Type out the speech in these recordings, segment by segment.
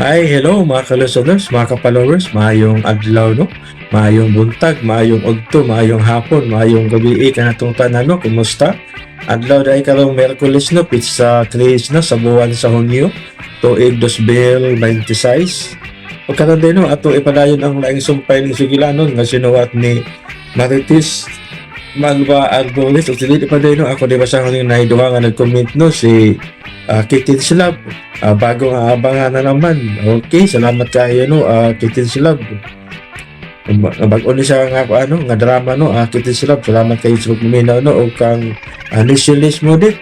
Hi, hello mga ka-listeners, mga ka-followers, maayong adlaw, no? Maayong buntag, maayong udto, maayong hapon, maayong gabi kanatong tanan, no? Kumusta? Adlaw dahil karong Miyerkules, no? Pizza 3 no? Sa buwan sa Hunyo, tuig 2026. O karon din, no? Ato ipadayon ang laing sumpay ng sugilanon nga sinuwat ni Marites Malva Arboles. O silid ipadayon, no? Ako di ba sa huling nahiduha nga nag-comment, no? Si Kitin Slab. Bagong abangan na naman. Okay, salamat kayo, no, Kitin Slab. Bago ni siya nga ako ano, nga drama, no, Kitin Slab. Salamat kayo sa pagpaminaw, no, o kang Nisilis mo din.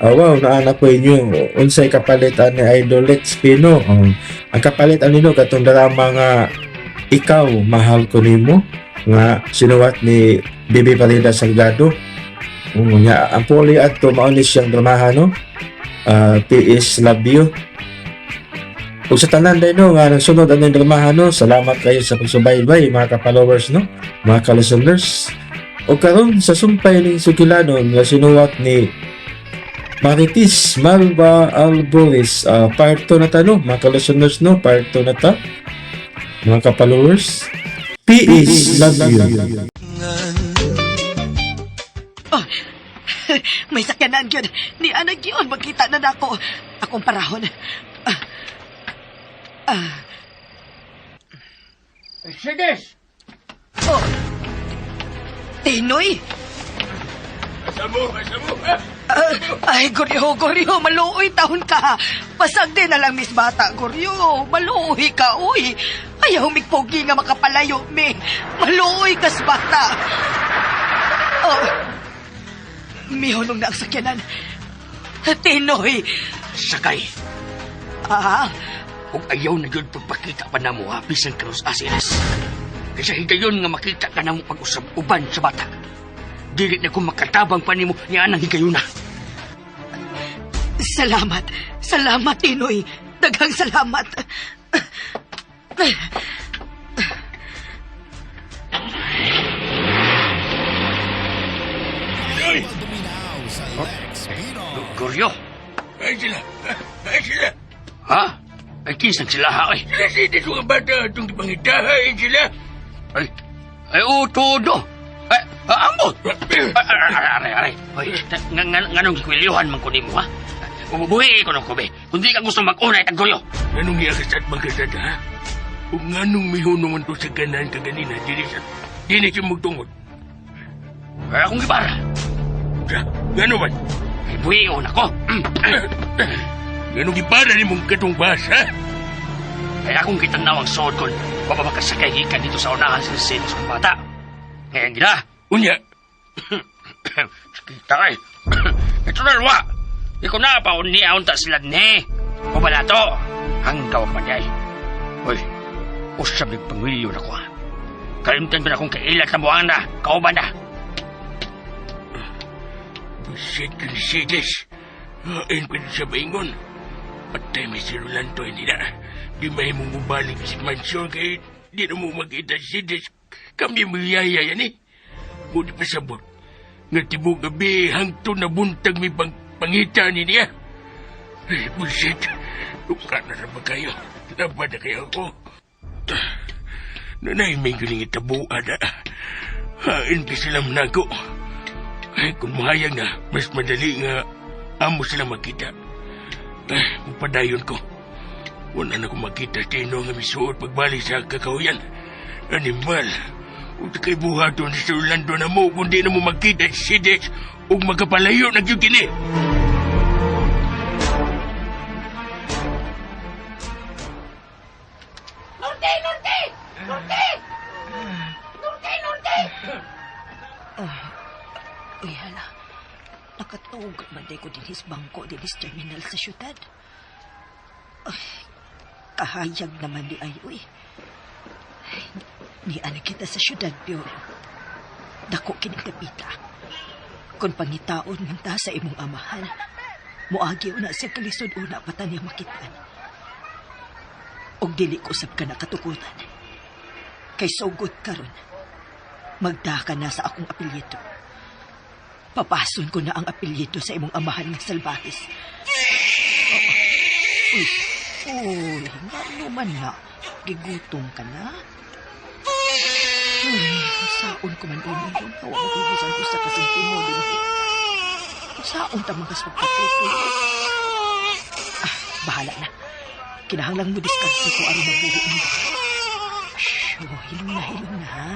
Wow, naana ko inyo. Unsay kapalit ani Idol Lex Pino. Ang kapalit ani, no, katong drama nga Ikaw Mahal Ko Nimo nga sinuwat ni Bibi Parida Salgado. Nya ang puli adto mao ni siyang dramaha, no. PS Love You. Ug sa tanan din, no, nga nagsunod ang dramaha, no, salamat kayo sa pagsubaybay, mga ka-followers, no, mga ka-listeners. O karon sa sumpay ning sugilanon nga sinuwat ni Marites Malva Alboris, part 2 na ta, no, mga ka-listeners, no, part 2 na ta, mga ka-followers. PS Love You. Oh, may sakyanan yun. Ni anak yun, magkita na nako. Akong parahon. Ah. Ah. Sides! Oh. Tinoy! Asa mo? Asa mo? Ha? Ah, ay, Goryo, Goryo, maluoy taon ka. Pasag din na lang, Miss Bata, Goryo. Maluoy ka, uy. Ayaw humigpogi nga makapalayo, mi. Maluoy kas bata. Oh. Mihulong na ang sakyanan. Tinoy! Sakay! Ah, Ug ayaw na yun pagpakita pa namo ha, bisan karos asilis. Kaysa higayon nga makita ka namo pag-usab uban sa bata. Dili na ko makatabang pa nimo ni anang higayon na. Salamat. Salamat, Tinoy. Daghang salamat. Ay! Goryo! Ay sila! Ay sila! Ha? Ay, kinsang sila ha, ay. Sila sides mga bata itong gipangitahain sila! Ay, ay, utodo! Ay, ambot! Ay, aray, aray, aray. Ay, nganong gikwilyohan man ko nimo, ha? Bubuhi ko ng kubi. Kung di ka gusto mag-unay, tag-goryo. Nganong iakasat magkasat ha? Ug nganong mihuno man to sa ganahan kaganina, dili sa dili siya magtungod. Ay, akong gibara. Sa, ngano man? Ay, buhi ko na ko. Nganong gibara ni mong katong bas, ha? Ay, akong kitanaw ang sood kon. Baka makasakay gikan dito sa unahan sa sinis kong bata. Ngayon gila. Unya, Kita ay. Ito na ruwa. Ikaw na pa niya unta sila ni. O balato. Hanggaw ka man di ay. Uy, usab yung pamilyo na ko ha. Kalimtan ko na kung kailat na buwang na. Kauban na. busit ka ni Sides. Hain pa sa baingon. Patay may si Rolando, hindi na. Di mahimong mubalik si Mansyon kay di na mo makita si Sides. Kami mayaya yan eh. Muna pasabot. Nga tibok gabi hangtod na buntag may pangita ni niya. Ay, bullshit. Luka na naman kayo. Laban na kayo ako. Nanay, may galing itabuan na. Hain pa sila manago. Ay, kung mahayag na, mas madali nga amo sila makita. Ay, mapadayon ko. Wala na ko makita Tino nga misuot pagbalik sa kakahuyan. Animal. Ug kay buhaton si Orlando na mo kung di na mo makita si Dex ug magkapalayo na gyud kini. Norte! Norte! Norte! Norte! Norte! Uy, hala. Nakatug man day ko dinhis bangko dinhis terminal sa syudad. Ay, kahayag naman di ay, uy. Ay, ni ana kita sa syudad, Piolo. Dako kining kapita. Kung pangitaon man ta sa imong amahan, muagi una siya kalisod una pa ta niya makitaan. Og dili ko usab ka nakatukutan. Kay sugod karon, magdaka na sa akong apelyido. Papason ko na ang apelyido sa imong amahan nga Salvajes. Oh, uy, Uy, ngano man na. Gigutom ka na? Uy, saon ko man ini ron. Hawa mo bibisan ko sa kasintimo din. Saon ta mga pagkatuto. Ah, bahala na. Kinahanglang mo diskarte ko aron mabuhi mo. Shoo, hilom na, ha?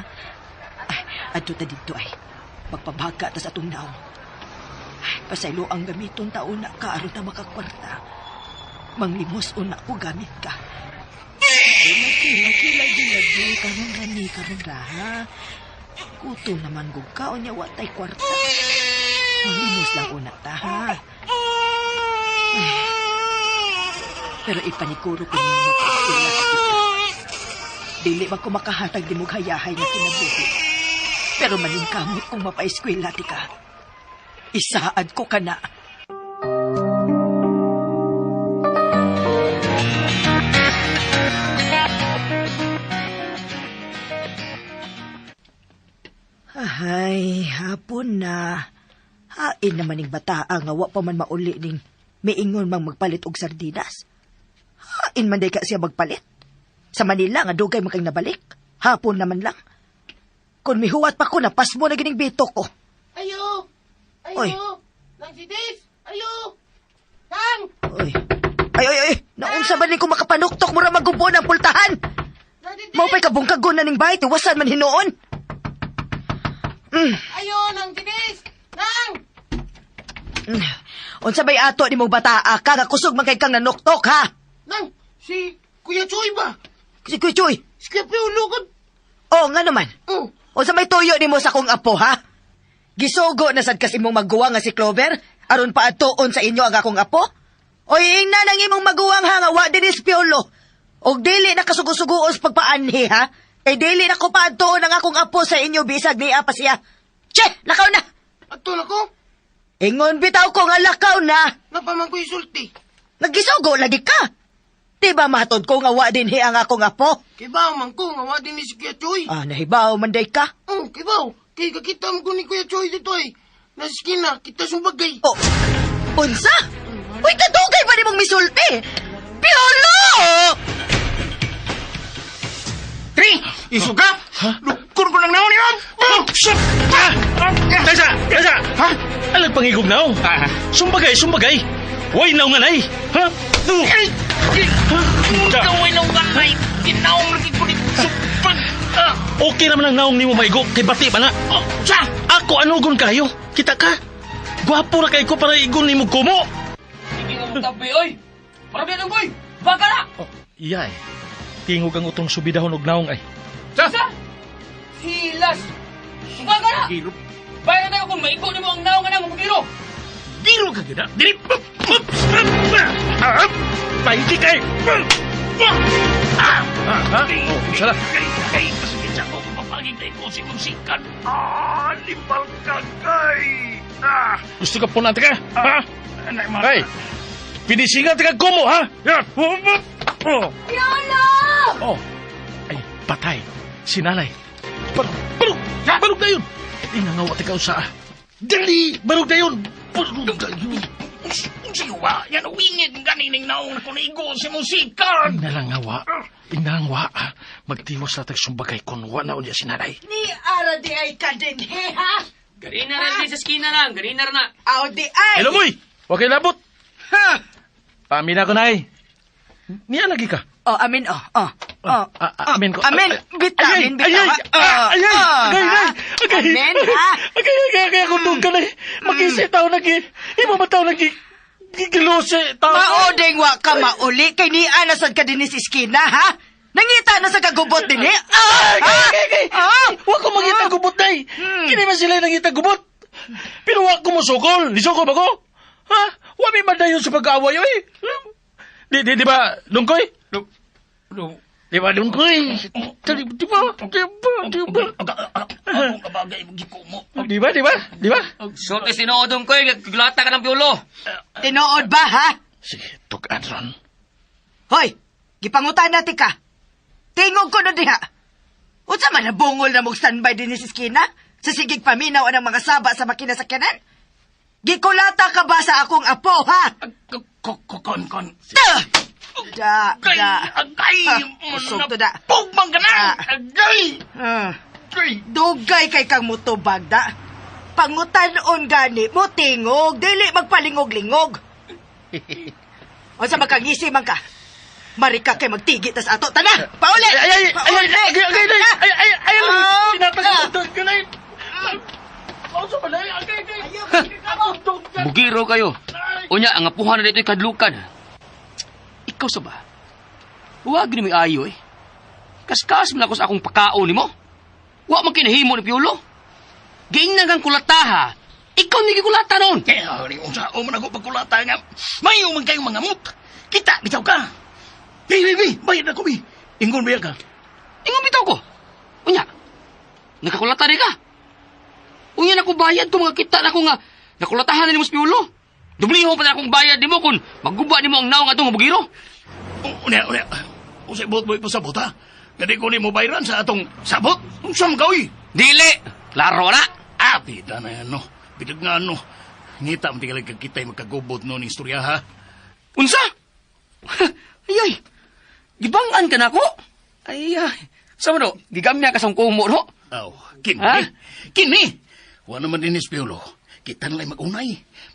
Ay, adto ta didto ay. Magpabaga ta sa atong naong. Ay, pasaylo ang gamiton ta una ka aron ta makakwarta. Manglimos una ko gamit ka. Lagi, lagi, lagi, lagi. Karon gani, karon ra, ha? Gutom naman gug ka, unya wa tay kwarta. Manglimos lang una ta, ha? Ay. Pero ipaniguro ko nimo mapagpila ka kita. Dili man ko makahatag di mo hayahay na kinabuhi. Pero maningkamot kung mapaeskwela ti ka. Isaad ko ka na. Ay, hapon na. Hain naman ning bataa nga wa pa man mauli ning miingon mang magpalit og sardinas. Hain man day ka siya magpalit. Sa Manila nga dugay man kang nabalik. Hapon naman lang. Kung mihuwat pa ko, napasmo na gining bito ko. Ayo! Ayo! Oy. Nang sidis! Ayo! Nang! Oy. Ay, ay, ay! Naunsa ba ni ko makapanuktok mura magubo ng pultahan? Nang sidis! Mao pa'y kabungkagon na ning bahay, tiwasan man hinuon. Ayo! Nang sidis! Nang! Unsa bay ato ni mong bataa ka nga kusog man kay kang nanuktok ha? Nang! Si Kuya Choy ba? Si Kuya Choy. Si Kuya Piolo ka? Oo nga naman. Oh! Unsa may tuyo nimo sa akong apo ha? Gisugo na sad kas imong maguwang nga si Clover aron paadtuon sa inyo ang akong apo? O ingna nang imong maguwang ha nga wa dinis Piolo. Og dili na kasugo-sugoon sa pagpaanhi ha? Kay dili na ko paadtuon ang akong apo sa inyo bisag niya pa siya. Che, lakaw na. Ato na ko? Ingon bitaw ko nga lakaw na. Napaman ko isulti. Nagisugo lagi ka. Di ba matod ko nga wa dinhi ang akong apo? Kibaw man ko nga wa din ni si Kuya Choy. Ah, nahibaw man day ka. Oh, kibaw. Kay kakita mo ko ni Kuya Choy dito ay. Nasa skina, kita sumbagay. Oh, unsa? Uy, kadugay ba nimong misulti? Piolo! Tri! Isuga! Lukon ko lang naon niyon! Shit! Tesa! Tesa! Ha? Alag pangigog na Sumbagay, sumbagay! Way naw nga nay! Ha? Ay! Gawin ng ganay! Ginaong lagi ko ni Supag! Okay naman ang naong nimo maigo kay bati pa na. Oh, siya! Ako anugon kayo? Kita ka? Gwapo ra kay ko para igon nimo kumo. Hindi mo tabi, oy! Para biyan boy! Baka na! Oh, iya eh. Tingog ang utong subidahon og naong ay. Sa! Hilas! Baka na! Bayan na tayo kung maigo nimo ang naong nga nang mugiro! Biro ka gina. Dili. Pahinti kay. Ha? Oh, sala. Kay, pasakit sa ako, mapagig na ikaw si Musikan. Ah, limbal ka kay! Ah! Gusto ka punan ka? Ha? Anak, mga... Hey. Pinisingan ka kumo ha? Oh. Piolo! Oh. Ay, patay. Sinalay. Barug, barug, barug na yun. Inangaw at ikaw sa... Dali! Barug na yun! Barug na yun! Siwa, yan wingit ganining naong na kunigo si Musikan! Inalangawa. Inalangwa. Magtiwas na tag sumbagay kun wa na unya sinalay. Ni ara di ay ka din, he, ha? Garina na din sa skina lang, garina na. Aw di ay! Hello, boy! Wa kay labot. Ha? Pamina ko, nay. Niya lagi ka. Oh, amin, oh, oh. Oh, Amin ko. Amin, bita, Ay, amin, bita. ay, ay, ay, ay, ay, ay, ay, Amin, ha? Agay, agay, agay, ako doon ka na eh. Mag-isip tao nagi. Imo ba tao nagi? Gigilose tao. Maodeng wa ka mauli kay niya na sad ka din sa iskina, ha? Nangita na sa kagubot din, eh? Ah, Ay, ha? ay, ay, ay. Ah! Wa ko mangita gubot day. Kini man sila nangita gubot. Pero wa ko mosukol. Nisukol ba ko? Ha? Wa may madayon sa pag-aaway oy. Di ba, Dungkoy? Di ba, Dungkoy? Di ba? Di ba? Di ba? Akong kabagay mo gikumo. Di ba? Di ba? Di ba? Sulti sinuodong ko, glata ka ng piolo. Tinuod ba, ha? Sige, tugan ron. Hoy, gipangutan natin ka. Tingog ko no diha. Unsa man nabungol na mong standby din sa iskina? Sa sigig paminaw ang mga saba sa makina sa kanan? Gikulata ka ba sa akong apo, ha? Kon, kon. Ta! Da, Agay, da. agay. Ah, usog to da. Pugmang ka na. Ah. Agay. Ah. Agay. Dugay kay kang mutubag da. Pangutan-on gani mo tingog, dili magpalingog-lingog. Unsa makangisi man ka? Marika kay magtigi tas ato tana. Pauli. Ay, ay, ay, ay, Pauli. ay, ay, ay, ay, ay, ay, ay, Ah. tinatag ko na yun. Pauso pa na, agay, agay. Bugiro kayo. Unya, ang apuhan na dito'y kadlukan. Ikaw sa ba? Huwag ni may ayo eh. Kaskas man ako sa akong pakaon nimo. Wa man kinahimo ni Piolo. Giingnan kang kulataha. Ikaw ni gikulata noon. Kaya, ni unsa o man ako pagkulata nga. Mayo man kayong mga mut. Kita, bitaw ka. Hey, hey, hey, bayad ako, bi. Ingon bayad ka. Ingon bitaw ko. Unya, nakakulata rin ka. Unya na ko bayad ko mga kita na ko nga nakulatahan na nimo sa Piolo. Dubliho pa na akong bayad nimo kung magguba nimo ang naong atong bugiro. Unya, unya. Usay buot mo ipasabot, ha? Gani ko ni mo bayran sa atong sabot. Unsa man ka, uy? Dili! Klaro na! Ah, pita na yan, no. Bitag nga, no. Ngita, ang tingalag kagkita'y magkagubot, no, ng istorya, ha? Unsa? Ay, ay. Gibangan ka na ko. Ay, ay. Sa mo no, gigamya ka sa kumo, no? Aw, kini. Ha? Kini! Wa naman din Piolo. Kita nala'y mag-unay.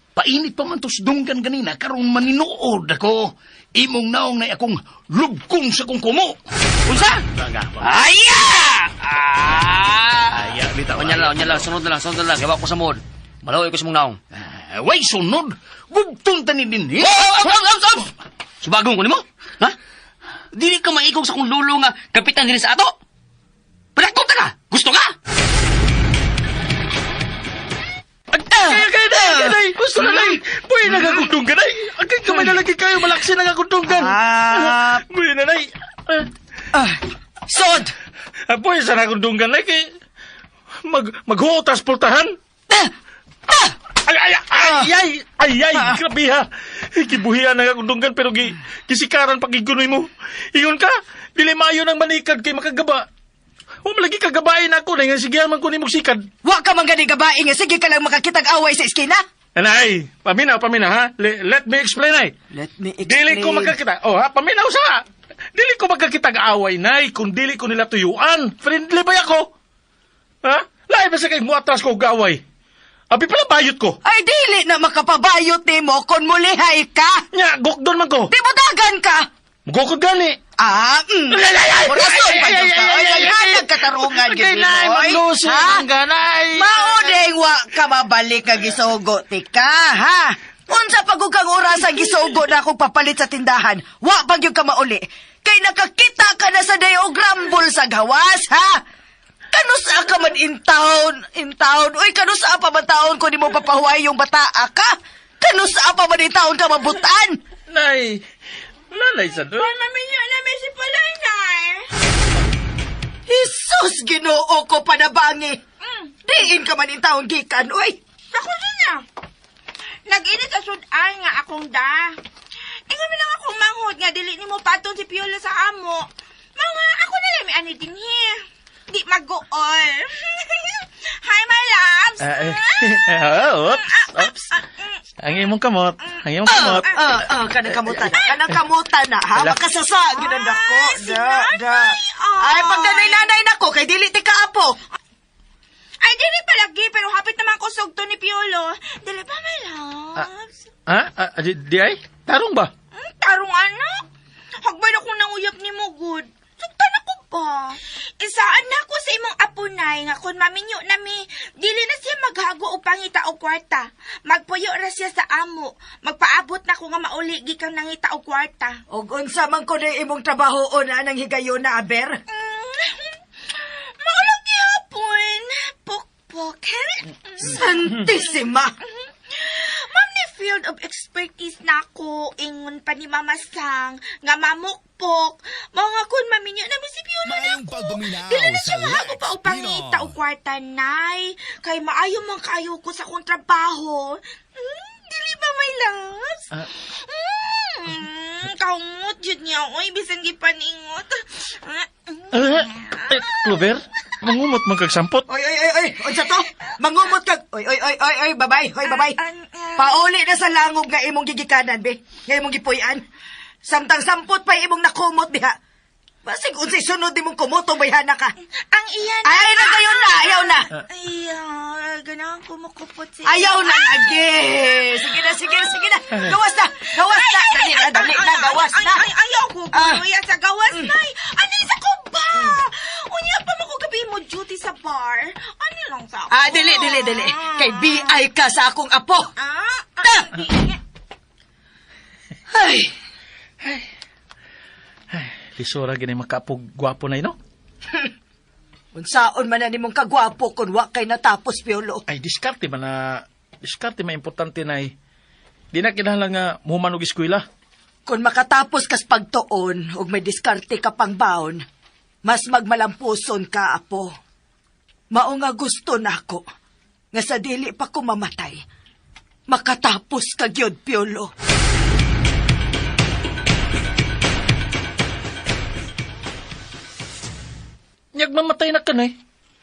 Painit pa man tos dunggan ganina, karon maninuod ako. Imong naong na akong lubkong sa kong kumo. Unsa? Taga, Aya! Ah! Aya, bitaw, Unya lang, unya lang. Sunod na lang, sunod na lang. Gawa ko sa mod. Malawi ko sa mong naong. Ah, way sunod. Gugtong tani din, eh. Oh, oh, oh, oh, oh! Subagong ko nimo? Ha? Dili ka maikog sa kong lulo nga kapitan din sa ato. Panakot ka! Gusto ka? Kaya, kaya, kaya, kaya, gusto na lang. Buhay na akong dunggan, ay. Agay, kamay na lagi kayo, malaksin na akong dunggan. Ah. Buhay na, nay. Ah, sod. Ah, buhay sa akong dunggan, nay, kay maghutas pultahan. Ah! Ah! Ay, ay, ay, ay, ay, ay, grabe ha. Gibuhian na akong dunggan, pero gisikaran pag igunoy mo. Ingon ka, dili maayo ng manikad kay makagaba. O malagi kagabain ako, na nga sige man ko ni sikad. Wa ka man gani gabae nga sige ka lang makakitag away sa eskina. Anay, paminaw, paminaw ha. Let me explain ay. Let me explain. Dili ko magkakita. Oh ha, paminaw sa. Dili ko magkakitag away nay kung dili ko nila tuyuan. Friendly ba ako? Ha? Lahi ba sa kay muatras ko og away? Abi pala bayot ko. Ay dili na makapabayot nimo kon mulihay ka. Nya, gukdon man ko. Di mo dagan ka. Gukod gani. Ah, mm. Ay, ay, ay, Orason ay, pa ay, gyud ay, ka. ay, Ay, ay, ay, naghanag katarungan Agay, gyud nay, nimo, oy. maglusi Ha? ang ganay. Maodeng wa ka mabalik nga gisugo ti ka, ha? Unsa pa gud kang oras ang gisugo na akong papalit sa tindahan, wa pa gyud ka mauli. Kay nakakita ka na sa dayo grambol sa gawas, ha? Kanusa ka man in town, in town. Uy, kanusa pa man taon ko nimo papahuway yung bataa ka? Kanusa pa man in town ka mabutan? Nay, lalay sa doon. Maminyo na si Palay, Nay. Jesus, Ginoo ko panabangi. Diin ka man in town gikan, uy. Ako siya niya. Nag-init sa sudan nga akong da. Ingon mi lang akong manghod nga dili nimo paton si Piolo sa amo. Mga ako na lang mi ani dinhi. Di mag-gool. Hi, my loves. Ah, oops, oops. Ang imong kamot, ang imong kamot. Ah, ah, kanang kamutan na. Kanang kamutan na, ha? Ala. Makasasa, ginanda ko. Ay, si Da, da. nanay, ay. Ay, pagdanay-nanay na ko, kay dili ti kaapo. Ay, dili palagi, pero hapit naman ko sugto ni Piolo. Dili ba, my loves? Ha? Ah, di ay? Tarong ba? Tarong anak. Hagbay na kong nanguyap ni mo, good. Sugtan ako ba? Isaan na ako sa imong apunay nga kung maminyo na mi, dili na siya maghago o pangita o kwarta. Magpuyo ra siya sa amo. Magpaabot na ko nga mauli gikan nangita og kwarta. Og unsa man ko na imong trabaho o na nang higayon na, aber? Maulang gihapon. Pukpok. Santissima! Ma'am, ni field of expertise na ako, ingon pa ni Mama Sang, nga mamukpok. Mga kun maminyo na si Piolo na Maayong ako. pagpaminaw Dili na sa siya mahago pa Lex upang ngita Pinoy. o kwarta, nay. Kay maayo man kayo ko sa akong trabaho. Dili ba, my loves? Kaumot jud niya, oy, bisan gipaningot. Eh, eh, Clover, mangumot man kag sampot. Oy, oy, oy, oy, unsa to? Mangumot kag... Oy, oy, oy, oy, oy, babay, oy, babay. Ah, ah, ah. Pauli na sa langog nga imong gigikanan, be. Nga imong gipuy-an. Samtang sampot pa imong nakumot diha. Basig unsay sunod nimong kumoto bayhana ka. Ang iyan. Ay, na kayo na, ayaw na. Ay, ganahan ko mukupot si... Ayaw na lagi. Sige na, sige na, sige na. Gawas na, gawas na. Dali na, dali na, gawas na. Ay, ay, ayaw ko, Ah. kuya, sa gawas na. Ano sa ko ba? Unya pa mo ko gabi mo duty sa bar. Ano lang sa ako? Ah, dili, dili, dili. Kay BI ka sa akong apo. Ah, Ta! ay, Ay, Lisura gini makaapog gwapo na no? unsaon man na nimong kagwapo kung wa kay natapos, Piolo. Ay, diskarte man na, diskarte man importante na Di na kinahanglan nga muhuman og eskwela. Kung makatapos kas pagtuon ug may diskarte ka pang baon, mas magmalampuson ka, apo. Mao nga gusto nako nga sa dili pa ko mamatay, makatapos ka gyud, Piolo. Nyag mamatay na ka nay.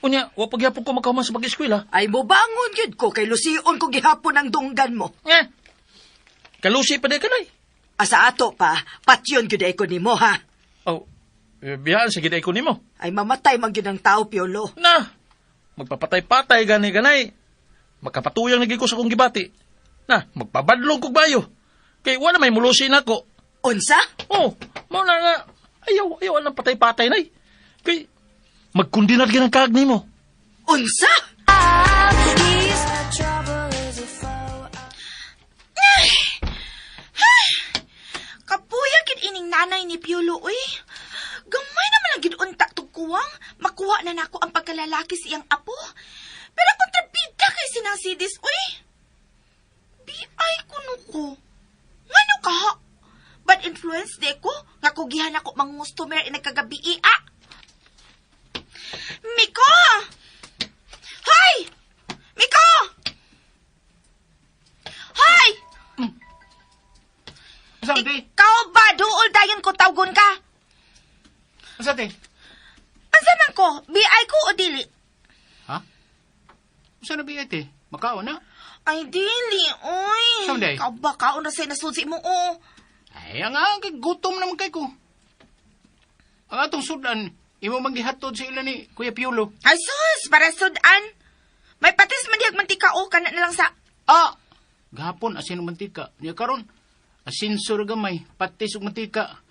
Unya, wa pagyapon ko makahuman sa pag-eskwela. Ay mobangon gyud ko kay lusion ko gihapon ang dunggan mo. Nga. Kalusi pa di ka nay. Asa ato pa, patyon gyud ay ko nimo ha. Oh, biyaan sige ko nimo. Ay mamatay man gyud ang tao, Piolo. Na, magpapatay-patay gani ganay. Makapatuyang lagi ko sa akong gibati. Na, magpabadlong kog bayo. Kay wala may mulusi nako. Unsa? Oh, mao na nga. Ayaw, ayaw ang patay-patay nay. Kay magkundinar gyud ang kaag nimo. Unsa? Kapuya gid ining nanay ni Piolo, uy. Gamay naman ang gid unta tug kuwang. Makuha na nako ang pagkalalaki sa iyang apo. Pero kontrabida kay sinang sidis, uy. Bi-ay kuno ko. Ngano ka? Bad influence de ko? Nga kugihan ako mangustomer inagkagabi, ah! Miko! Hoy! Miko! Hoy! Unsa te? Ikaw ba? Duol dayon ko tawgon ka. Unsa te? Asa man ko? BI ko o dili? Ha? Unsa na biya te? Makaon na? Ay, dili, oy. Saan day? Ikaw ba kaon na sa'yo nasusi mo, oh. Ay, ang ang kay gutom naman kay ko. Ang atong sudan, imo man gihatod sa ila ni Kuya Piolo. Ay, sus, para sudan. May patis man dihag mantika, oh, kana na lang sa... Ah! Gahapon asin ug mantika. Niya karon asin sur gamay, patis ug mantika.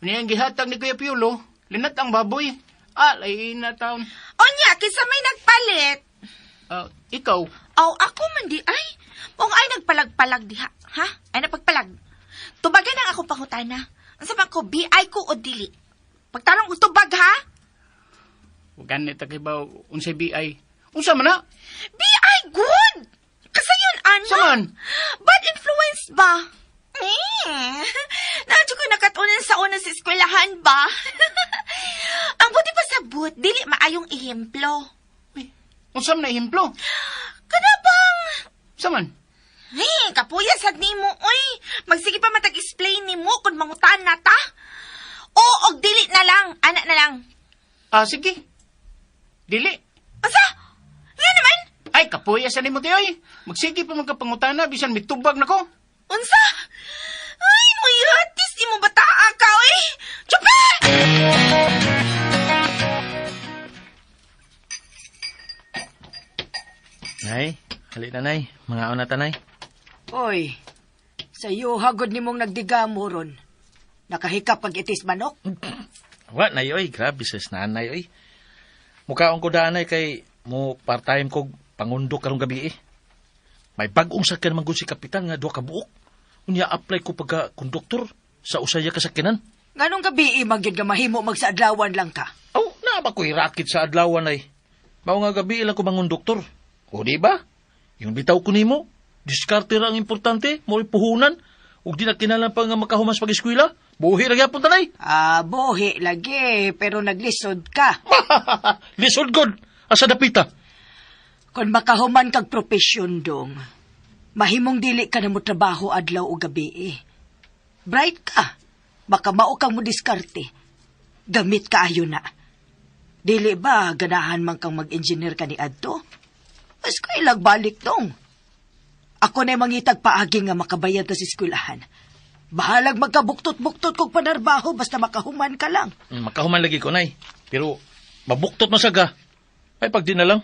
Niya ang gihatag ni Kuya Piolo, linat ang baboy. Ah, lay na taon. Onya, kinsa may nagpalit. Ah, ikaw, Aw, ako man di, ay. Mong ay nagpalag-palag diha, ha? Ay napagpalag. Tubagan ang akong pangutana. Ang sabi ko, BI ko o dili? Pagtanong ko tubag, ha? ganit ta kay ba unsay BI? Unsa man na? BI good! Kasi yun, ano? Saman? Bad influence ba? Eh, naadyo ko nakatunan sa una sa eskwelahan ba? Ang buti pa sa but, dili maayong ehemplo. Uy, unsa man na ehemplo? Kada bang, Unsa man? eh, kapuya sad nimo, oy. Magsige pa matag-explain nimo kung mangutan na ta. O, og dili na lang, anak na lang. Ah, sige. Dili. Asa? Nga naman? Ay, kapuya sa nimo tiyoy. Magsige pa magkapangutana bisan mitubag nako. Unsa? Ay, muyatis di mo bataa ka, oy. Chupa! Nay, hali na nay. Mga una tanay. Oy, sa iyo hagod nimong nagdigamo ron. Nakahikap pag itis manok. Wa nay oy, grabe sa nanay oy. Mukaon ko daan kay mo part-time kog pangundo karong gabi eh. May bag-ong sakyan man gud si kapitan nga duha ka buok. Unya apply ko pagka konduktor sa usaya ka sakyanan. Nganong gabi man gyud nga mahimo magsaadlawan lang ka. Aw, naa ba ko'y racket sa adlawan ay. Mao nga gabi ilang ko mangonduktor. O di ba? Yung bitaw ko nimo, diskarte ra ang importante, mo'y puhunan. Ug di na kinahanglan pa nga makahumas pag-eskwela. Buhi ra gyapon tanay. Ah, buhi lagi, pero naglisod ka. Lisod god, asa dapita. Kung makahuman kag propesyon dong, mahimong dili ka na mo trabaho adlaw o gabi eh. Bright ka. Baka mao kang mo diskarte. Gamit ka ayo na. Dili ba ganahan man kang mag-engineer ka ni adto? Mas kailag balik dong. Ako na mangitag paagi nga makabayad ta sa eskwelahan. Bahalag magkabuktot-buktot kog panarbaho basta makahuman ka lang. Makahuman lagi ko, Nay. Pero, mabuktot man saga. Ay, pag di na lang.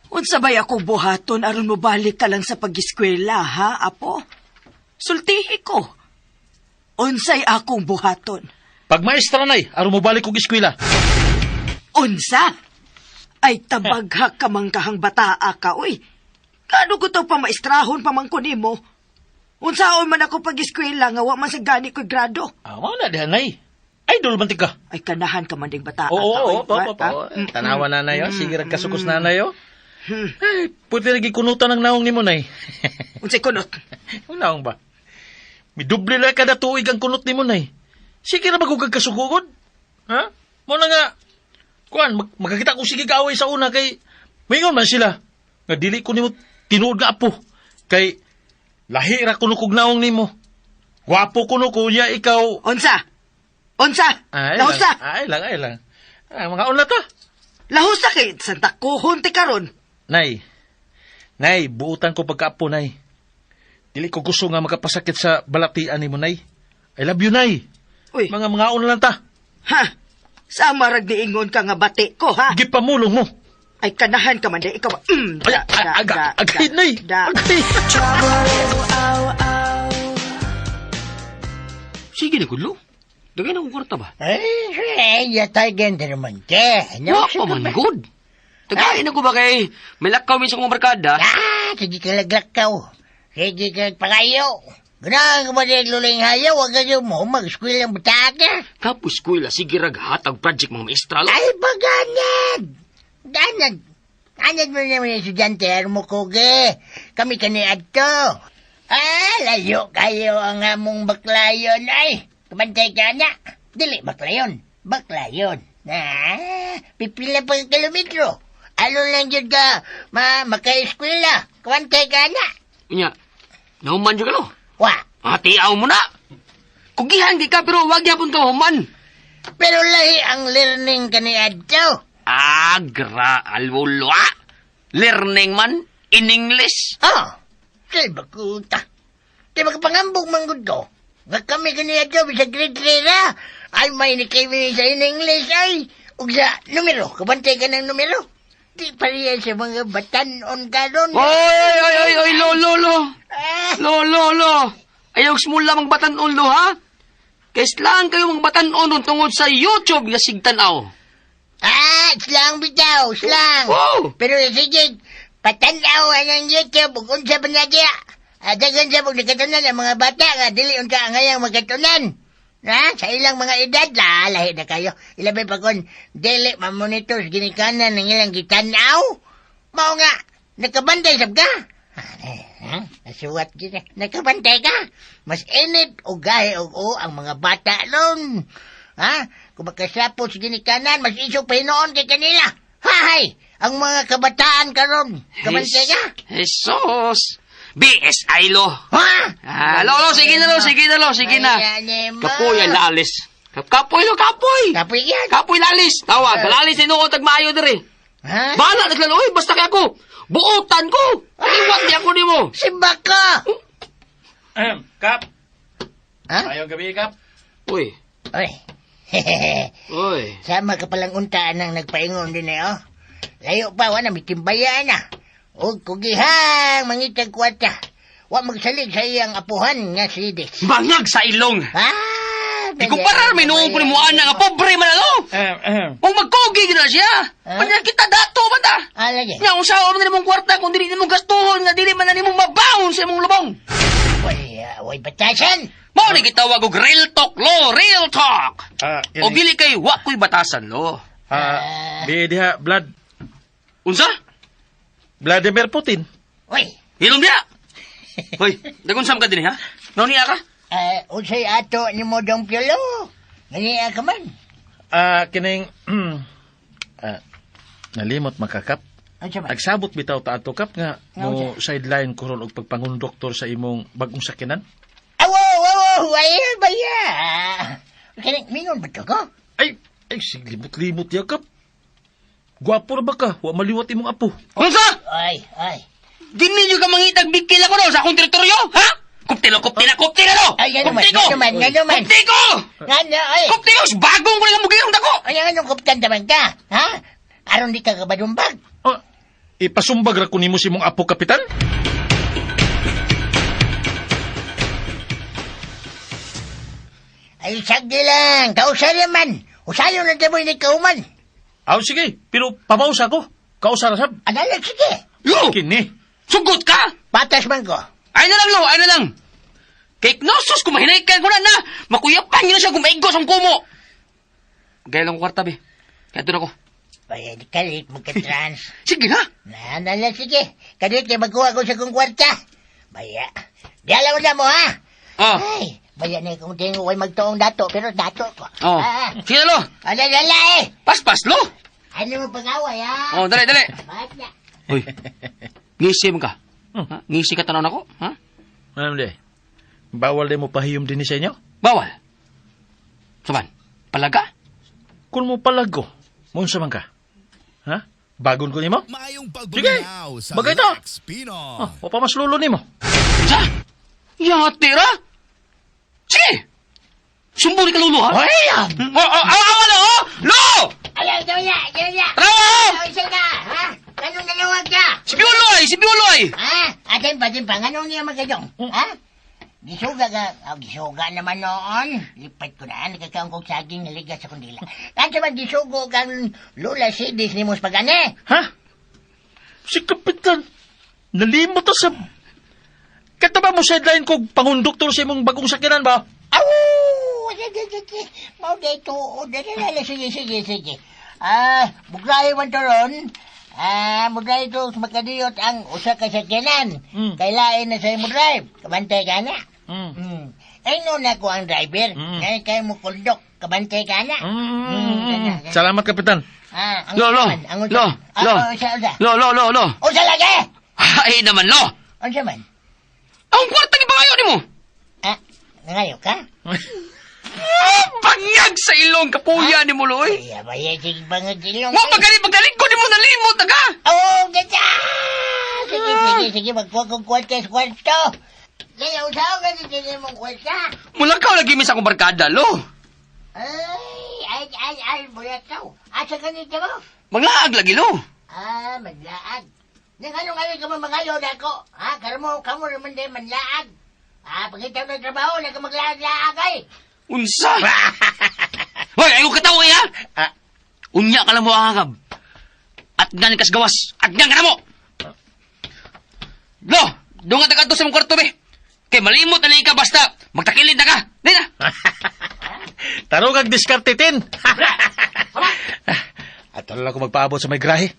Unsa bay akong buhaton aron mobalik ka lang sa pag-eskwela, ha, apo? Sultihi ko. Unsay akong buhaton? Pag maestra, Nay, aron mo balik kog eskwela. Unsa? Ay tabaghak ka mang kahang bataa ka, uy. Kano ko to pamaestrahon pamangko nimo? Unsaon man ako pag-eskwela nga wa man sa gani ko'y grado. Ah, mao na diha, Nay. Idol man tika. Ay kanahan ka man ding bataa Oo, ka, oo, uy. oo, oo, Ha? oo. Tanawa nanay, oh. Sige, kasukos nanay, oh. Ay, pwede lagi kunutan ang naong nimo, Nay. Unsay kunot? Ang naong ba? Midoble lang kada tuig ang kunot nimo, Nay. Sige na magugag kasugugod. Ha? Mo na nga, kuan, magkakita ko sige kaaway sa una kay, maingon man sila, nga dili ko nimo tinuod nga apo. Kay, lahi ra kuno kog naong nimo. Gwapo kuno ko niya ikaw. Unsa? Unsa? Ay, Lahusa! lang, ay lang, ay lang. Ay, mga una ta. Lahusa kay Santa Kuhon ti karon. Nay, Nay, buutan ko pagkaapo, Nay. Dili ko gusto nga makapasakit sa balatian nimo, Nay. I love you, Nay. Uy, Mga mga una lang ta. ha? Sa marag niingon ka nga bati ko, ha? Gipamulong mo. Ay kanahan ka man di ikaw. Ay, ay, aga, agay, Nay. da. Agay. Sige na, gudlo. Dagay na akong kwarta ba? Ay, yatay ganda naman te. Wa pa man, good. Tagay na ko ba kay may lakaw minsan kong barkada? Ah, sige ka laglakaw. Sige ka pakayo. Ganahan ka ba din luling hayaw? Huwag kayo mo, mag-eskwela ang bataga. Tapos eskwela, sige rag hatag project mga maestra. Lo. Ay, paganad! Ganad! Anad mo naman yung estudyante, ano mo kugi? Kami kani adto. Ah, layo kayo ang among baklayon. Ay, kumantay ka na. Dili, baklayon. Baklayon. Ah, pipila pa ang kilometro. Ano lang yun ka, ma, maka-eskwela. Kumantay ka na. Unya, nahuman jud ka lo. Wa, Atiaw mo na. Kugihan di ka pero wag yapon ka human. pero lahi ang learning kani adto. Agra alwulwa. Learning man in English. Ah, kay bakuta. Di ba kapangambog manggod ko? Nga kami kaniya to, bisag grade 3 na. Ay, may ni kami sa in English ay. Ug sa numero, kabantay ka ng numero. Di pa riyan sa mga batanon karon. Oy, oy, oy, oy, lo, lo, lo. Ah, Lo, lo, lo. Ayaw smula mang batanon lo, ha? Kaislaan kayo mang batanon nun tungod sa YouTube nga sigtanaw. ah, slang bitaw, slang. Wow! Pero sige, patanaw ang YouTube ug unsa pa na diya. Dagan sa pag nakatunan ang mga bata nga dili unta ang ngayang magkatunan. Na, sa ilang mga edad, lalahi na kayo. Ilabi pa kon dili mamonitor sa ginikanan ng ilang gitanaw. Mao nga, nakabantay sab ka. Ha? Nasuwat kita. Nakabantay ka. Mas init o gahi og o ang mga bata ron. Ha? Kung makasapot sa ginikanan, mas isog pa hinoon kay kanila. Hahay! Ang mga kabataan karon. Kabantay ka. Jesus! BSI lo. Ha? Ah, lo, lo, sige na lo, sige na lo, sige na. Ayan, mo. Kapoy ang lalis. Kapoy lo, kapoy! Kapoy yan. Kapoy lalis. Tawa, lalis tinuod tagmaayo diri. Ha? Bahala na sila, oy, basta kay ako. Buotan ko. Iwat di ako nimo. Simba ka! Kap. Ha? Ayaw gabi, Kap. Uy, Oy. uy. Sama ka palang untaan ang nagpaingon din eh, oh. Layo pa, wala, may timbayan na. O kugihang mangitag kwarta. Wa magsalig sa iyang apuhan nga si Dex. Bangag sa ilong. Ah, Di ko parar may noong ko ni mo ana nga pobre man ano. Kung magkogi gid na siya. Ah? Pag kita dato ba ta? Ah, lagi. Nga unsa man nimong kwarta kung dili nimo gastuhon nga dili man na nimo mabaon sa imong lubong. Way, ah, way batasan. Mao ni gitawag og real talk lo, real talk. Ah, O dili kay wa ko'y batasan lo. Ah, di diha, Vlad. Unsa? Vladimir Putin. Uy, Hilom diha. Hoy, dagunsam ka dinhi ha? Nauniya ka? ah, unsay ato ni mo dong Piolo? Nganiya ka man. Ah, kining ah, nalimot makakap. Unsa ba? Nagsabot bitaw ta ato kap nga mo sideline ko ron og pagpangundoktor sa imong bagong sakinan. Awo, awo, ay, baya. Kini, mingon ba to ko? Ay, ay siglimot-limot ya kap. Gwapo ra ba ka? Wa maliwat imong apo. Unsa? Ay, ay. Di ninyo ka mangitag bigkil ako no sa akong teritoryo, ha? Kupti lo, kupti na, kupti na lo! Ay, ano man, Kupti ko! ano man, ano man. Kupti ko! Ano, ay. Kupti ko! Bagong ko lang mugirong dako! Ay, anong kuptan naman ka? Ha? Aron di ka kabadumbag. Oh, ipasumbag ra ko nimo si mong apo, Kapitan? Ay, sagdi lang. Kausa naman. Usayo na damo ni kauman. Aw, sige. Pero pabawsa ko. Kausa ra sab. Analag, sige. Lo! Kini. Sugot ka! Patas man ko. Ay na lang, lo! Ay na lang! Kay Knossos, kung mahinay ka ko na na! Makuyapan yun na siya kung maigos ang kumo! Gaya lang ko kwarta, be. Kaya doon ako. Bayad kalit, magka-trans. Sige na! Na, nala, sige. Kalit kay magkuha ko sa kong kwarta. Baya. Di alam mo na mo, ha? Oh. Ay, baya na kung tingo ay magtuong dato, pero dato ko. Oh. Ah, Sige na, lo! ala, ala, eh. Paspas, lo! Ano mo pag-away, ha? Oh, dali, dali! Bata. Uy. Ngisi man ka. Ha? Ngisi ka tanaw nako, ha? Ano di? Bawal din mo pahiyom din sa inyo? Bawal. Saban, palaga? Kung mo palago, munsa man ka? Ha? Bagon ko nimo? Maayong Sige. pagbulinaw sa Bagay to. Lex Pino. Oh, o pa mas lulo nimo. Sa? Yati ra? Sige! Sumbong ni ka lulo, ha? Ay, ah. Oh, oh, awa, awa, lo! Oh! Lo! Ala, dala, dala. Tara! Ay, isa ka, ha? Anong nalawag ka? Si Biuloy! Si Biuloy! Ha? Atin pa, atin pa. Anong niya magkadong? Ha? Gisuga ka. Oh, gisuga naman noon. Lipat ko na. Nakakaon kong saging naligas sa kundila. Kansa man gisugo kang lula sidis ni mos pagane. Ha? Si Kapitan, nalimot ta sa... Kata ba mo sideline ko pangunduktor sa imong bagong sakinan ba? Aw! Sige, sige. Mao day tuod. Dali, dali. Sige, sige, sige. Ah, bugrahe man to ron. Ah, bugrahe to sa makadiyot ang usa ka sakyanan. Mm. Kay lain na sa imo drive. Kabantay ka na. Mm. Mm. Ay, no na ko ang driver. Mm. Ngayon kayo mo kundok. Kabantay ka na. Mm. Kana, kana. Salamat, Kapitan. Ah, ang Lo, lo! unsa man, ang unsa Lo! man. Ah, Lo! oh, Unsa, unsa. Lo, lo, lo, lo! Unsa lagi? Ay naman, lo! Unsa man? Ang kwarta ni pangayo ni mo! Ah, nangayo ka? Ah, bangag sa ilong kapuya ni mo, lo, eh! Ay, abay, sige bangag ilong. Mo pagalit pagalit ko ni mo nalimot na ka! Oh, ganda! Sige, sige, sige, magkuha kong kwarta sa kwarto. Kaya usaw ka sa mong kwarta. Mula ka lagi mi sa akong barkada, lo! Ay, ay, ay, ay, bulakaw. Asa ka nito mo? Maglaag lagi, lo! Ah, maglaag. Nang anong ngayon ka mamagayo na ako? Ha, karamo, kamo naman din manlaag. Ah, pagkita mo ng trabaho, na ka maglaag-laag ay. Unsa? Hoy, ayaw katawa eh, ha? Ah. Unya ka lang mo angagab. At nga kas gawas. At nga ka na mo! Lo, doon nga tagadto sa mong kwarto, be. Kay malimot na ka basta. Magtakilid na ka. Di na. Tarong kag diskarte, Tin. At lang ako magpaabot sa may grahe.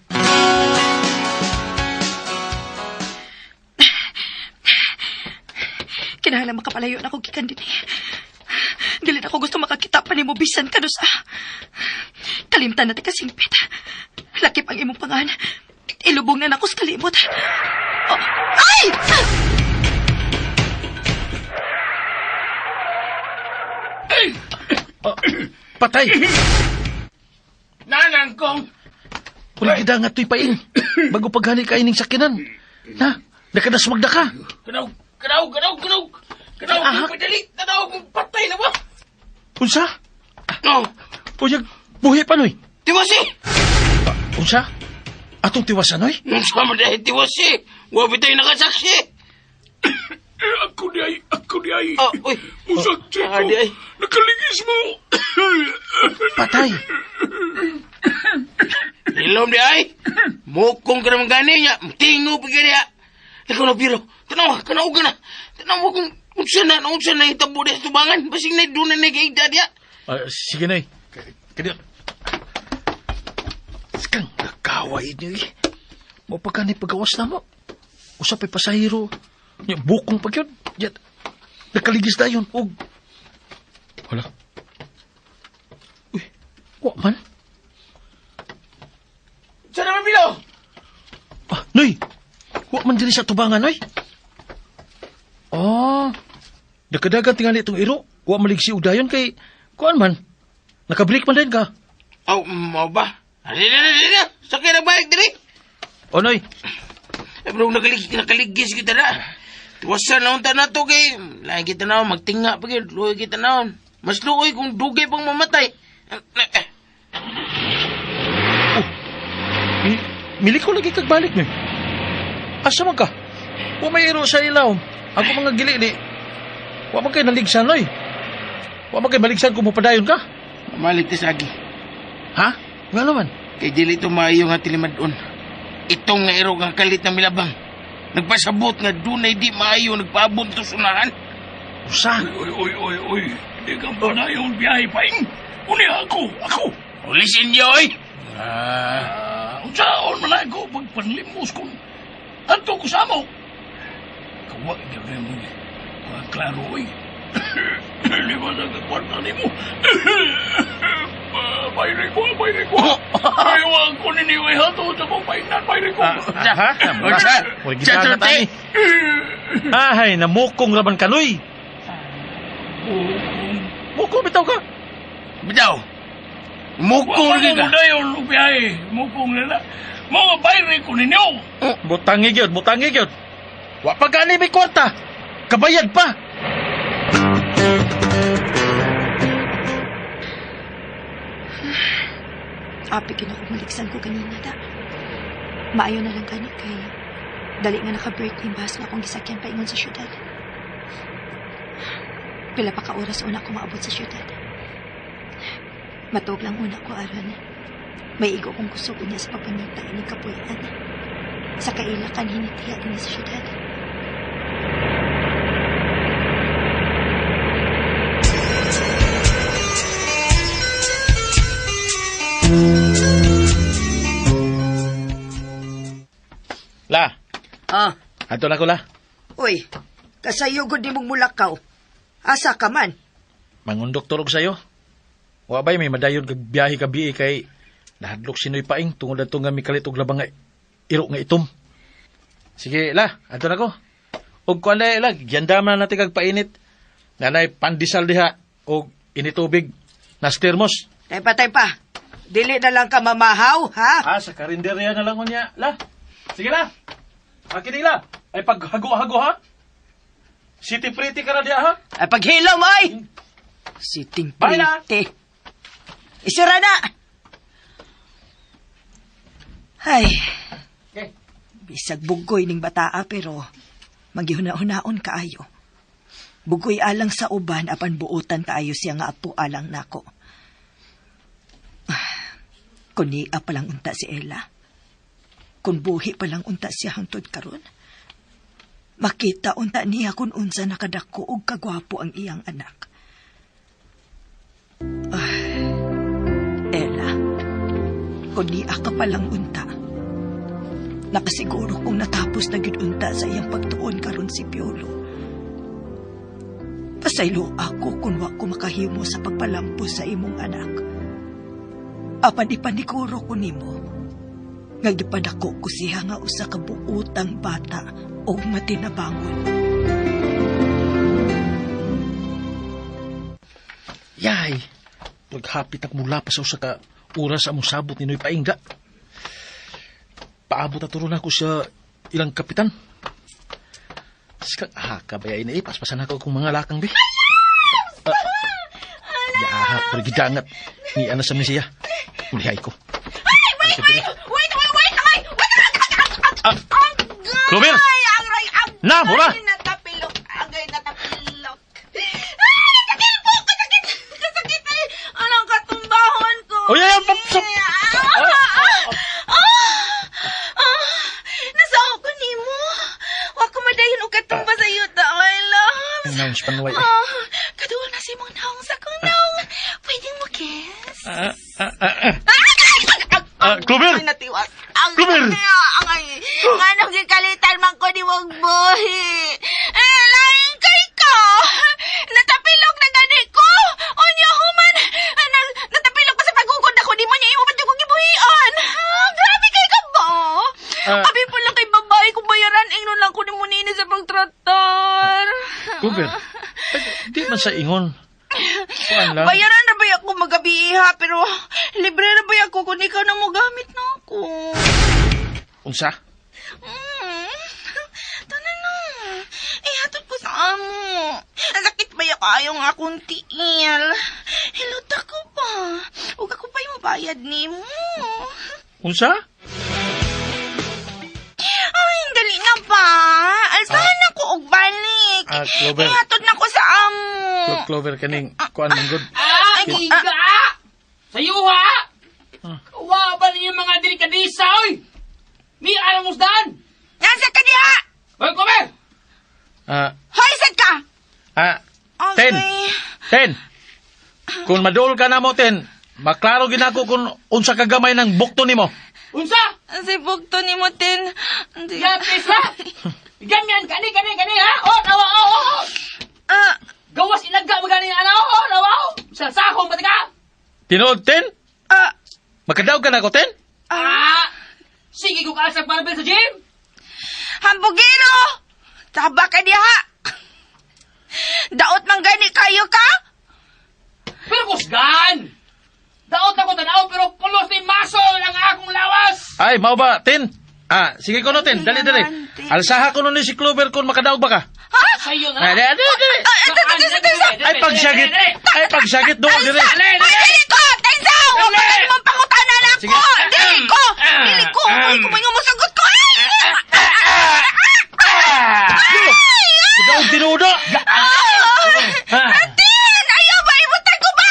Kinahanglan makapalayo na ako gikan dinhi. Dili na ako gusto makakita pa nimo bisan kanusa. Kalimtan na ti kasingpit. Lakip ang imong pangan. Ilubong na nako sa kalimot. Oh, ay! Patay! Nanang kong! Uli gida nga to'y pain. Bago paghani ka ining sakinan. Na, nakadasmag na ka. Kanaw, kanaw, kanaw, kanaw! Kanaw, Ah. padali! Tanaw kong patay na ba? Unsa? Oh, Unyag, buhi pa noy. tiwasi! Unsa? Atong tiwasan noy? Unsa man dahil tiwasi? Wa tayo nakasaksi! Ako di ay, ako di ay. Oh, uy. Musaksi Ah, di ay. Nakaligis mo! Patay. Ilom di ay! Mukong ka naman gani niya. Tingo pa gani Ikaw na biro. Tanawa, kanaw ka na. Tanawa kung unsa na, unsa na itabo di sa tubangan. Basing na doon na nag-edad ya. Ah, sige noy. Kadi. Sikang nagkaway niyo eh. Mo pa ni pagawas na mo. Usa pa'y pasahero. Nya bukong pag yun. Nya, nakaligis na yun. Og. Wala. Uy, wa man. Sa naman bilo? Ah, Noy! Wa man diri sa tubangan, Noy. Ah, nakadagan tingali itong iro. Wa maligsi og dayon kay kuan man. Nakabreak man din ka. Aw, mao ba? Dili, dili, dili. Sakay na bike dili. O, Noy. Eh, bro, nakaligis kita na. Tuwasan na unta na to kay. Lain kita na magtinga pa gyud, luoy kita na. Mas luoy kung dugay pang mamatay. Mili ko lagi kagbalik ni. Asa man ka? Wa may iro sa ilaw. Ako mga gili di. Wa man kay naligsan oy. Wa man kay maligsan kung mapadayon ka. Mamalig ta sagi. Ha? Nga naman. Kay dili to maayo nga tilimadon. Itong nga iro nga kalit na milabang. Nagpasabot nga dunay di maayo nagpaabot to sunahan. Usa. Oy, oy, oy, oy. Di ka ba na yung biyahe pa ing? Uni ako, ako. Ulisin niyo oy. Ah, unsaon man ako pagpanlimos kung adto ko sa amo. Kawa gyud na mo. Wa klaro oy. Di ba sa kwarta nimo? Bayri ko, bayri ko. Ayaw ko ninyo ihato sa kong paingnan, bayri ko. Ha? Unsa? Uy, gidagat ani. Ahay, namukong raman kanoy. Mukong bitaw ka. Bitaw. Mukong Wa lagi mo ka. dayon og biyahe, mukong nila. Mga bayri ko ninyo. Butangi gyud, butangi gyud. Wa pa gani may kwarta. Kabayad pa. Api kinakumaliksan ko kanina da. Maayo na lang gani kay dali nga naka-break ni bus nga akong gisakyan paingon sa syudad. Pila pa ka oras una ko maabot sa syudad. Matuog lang una ko aron. May igo kong kusog niya sa pagpangita ini kapuy-an. Sa kaila kan hinitiya din sa syudad. La, Ah, adto na ko la. uy, kasayo gud nimong mulakaw. Asa ka man? Mangundok turog sayo. Wa bay may madayon kag biyahe ka biye kay nahadlok sinoy paing tungod adto nga mikalit og labang nga iro nga itom. Sige la, adto na ko. Og kuan la, la, giyandaman na natin kag painit. Nanay pandesal diha og initubig na termos. Tay pa, tay pa. Dili na lang ka mamahaw, ha? Ah, sa karinderya na lang unya. La, sige la. Akin la. Ay paghago-hago ha. City pretty ka na diha ha. Ay paghilom, ay! Siting Bye na. prite. Isira na! Ay, Okay. bisag bugoy ning bataa pero magyuna-hunaon kaayo. Bugoy alang sa uban apan buotan kaayo siya nga apo alang nako. Kunia pa lang unta si Ella. Kun buhi pa lang unta siya hangtod karon. Makita unta niya kung unsa nakadako og kagwapo ang iyang anak. Ella, kung niya ka palang unta, nakasiguro kung natapos na gyud unta sa iyang pagtuon karon si Piolo. Pasaylo ako kung wa ko makahimo sa pagpalampo sa imong anak. Apan ipaniguro ko nimo, nga gipadako ko siya nga usa ka buotang bata og matinabangon. Yay! Paghapit ak mula pa sa usa ka oras among sabot ni Noy Paingda. Paabot na turon ako sa ilang kapitan. Sikang ahaka ba ini? Paspasan ako kung mga lakang bi. Yaha, pero gidangat. Ni ana sa siya. Ulihay ko. Wait, wait, wait, wait, wait, wait, wait, Ah, Clover! Ay, aray, agay! Na, mura! Natapilok, agay, natapilok. Ay, nakakilpo ko, sakit, kasakit ay, anong katumbahon ko. Oy, ay, ay, Ah, nasaw ko nimo. Wa ko madayon og katumba sa yuta, my love. Naong panway. Ah, kaduol na si mong naong sa kong naong. Pwedeng mo kiss? Ah, Clover! Ay, natiwas. Ang Clover! Angay, nganong gikalitan man ko ni mong buhi. Eh, laing kay ka. Natapilok na gani ko. Unya human. Natapilok pa sa pagugod ako. Di mo niya imo ba't kong gibuhian. Ah, grabe kay ka ba? Ah. Abi pa lang kay babae kung bayaran. Ingnon lang ko ni mo nini sa pagtratar. Clover, ay, di man sa ingon. Kuan lang. Bayaran na ba ako magabi ha? Pero libre na ba ako kung ikaw na mo gamit na ako? Unsa? Tana na. Ang sakit ba yung kayong akong tiil? Hilot ako ba? Huwag ako pa yung bayad ni mo. Unsa? Ay, dali na ba? Alsahan ako og balik. Ah, Clover. Ihatod na ko sa amo. Clover kaning kuan man gud. Ah, giga! Sayo ha! Kawa ba ninyo mga delikadisa, oy? Ni alam mo daan! Nasa ka diha? Hoy, Clover! Ah, Hoy, sad ka! ah, Okay. Ten. Ten. Kung maduol ka na mo, Ten, maklaro gid ako kung unsa ka gamay ng bukto nimo. Unsa? Si bugto ni mo, Ten. Hindi. Yapis ha? Ganyan, kani, kani, kani, ha? Oh, nawa, oh, oh, oh! Ah, Gawas ilaga mo gani, ana, oh, oh, nawa, oh! Sa sahong ba ka? Tinuod, Ten? ah, Makadaog ka na ko, Ten? Ah! Sige ko kaasag barbell sa gym! Hambugiro! Taba ka diha! Daot man gani kayo ka? Pero kusgan! Daot ako tanaw pero pulos ni maso ang akong lawas! Ay, mao ba, Ten? Ah, sige ko no, Ten. Dali, dali. Alsaha ko no ni si Clover kung makadaog ba ka. Ha? Sa'yo na Ay, lang. dali, dali, dali. Ah, ito, ito, ito, ito, ito. Ay, pagsagit. Ay, pagsagit doon, dali. Ay, dili ko! Tensa! Huwag ka na mong pangutanan ako! Sige. Dili ko! Dili ko! Dili ko may umusagot ko! Ay! Ay! Daog tinuod. Ay! Tin! Ayaw ba? Ibutang ko ba?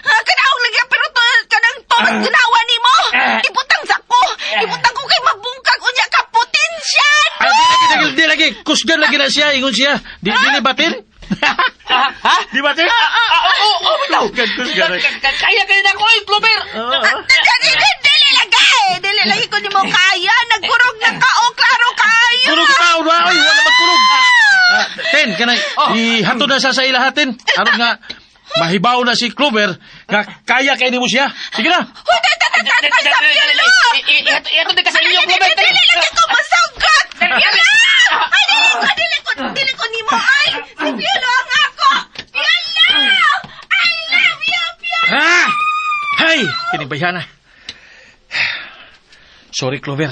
Ah, Kanaog lagi pero to, kanang Thomas ginawa ni mo! Ibutang sa ko! Ibutang ko kay mabungkag unya ka potensya! Ay, di lagi, di, di lagi. Kusgan lagi na siya, ingon siya. Di, di ba, Ten? Ha? Di ba, Ten? Ah, oo, oo, bitaw! Kusgan, kusgan. Kaya kayo na ko, oy, Clover! Dili, dili lagi! Dili lagi ko ni mo kaya! Nagkurog na ka! O, klaro kayo! Kurog ka, wala, oy, wala magkurog. Ah, Ten, kanay, ihatod na siya sa ilahatin. Aron nga, mahibaw na si Clover, nga kaya kay nimo siya. Sige na. Huy, ta ta ta ta ta sa piyolo! Ihatod na ka sa inyo, Clover! Dili lagi ko masagot! Piyolo! Ay, dili ko, dili ko, dili ko nimo ay! Si Piyolo ang ako! Piyolo! I love you, Piyolo! Ha? Hay, kinibayhana. Sorry, Clover.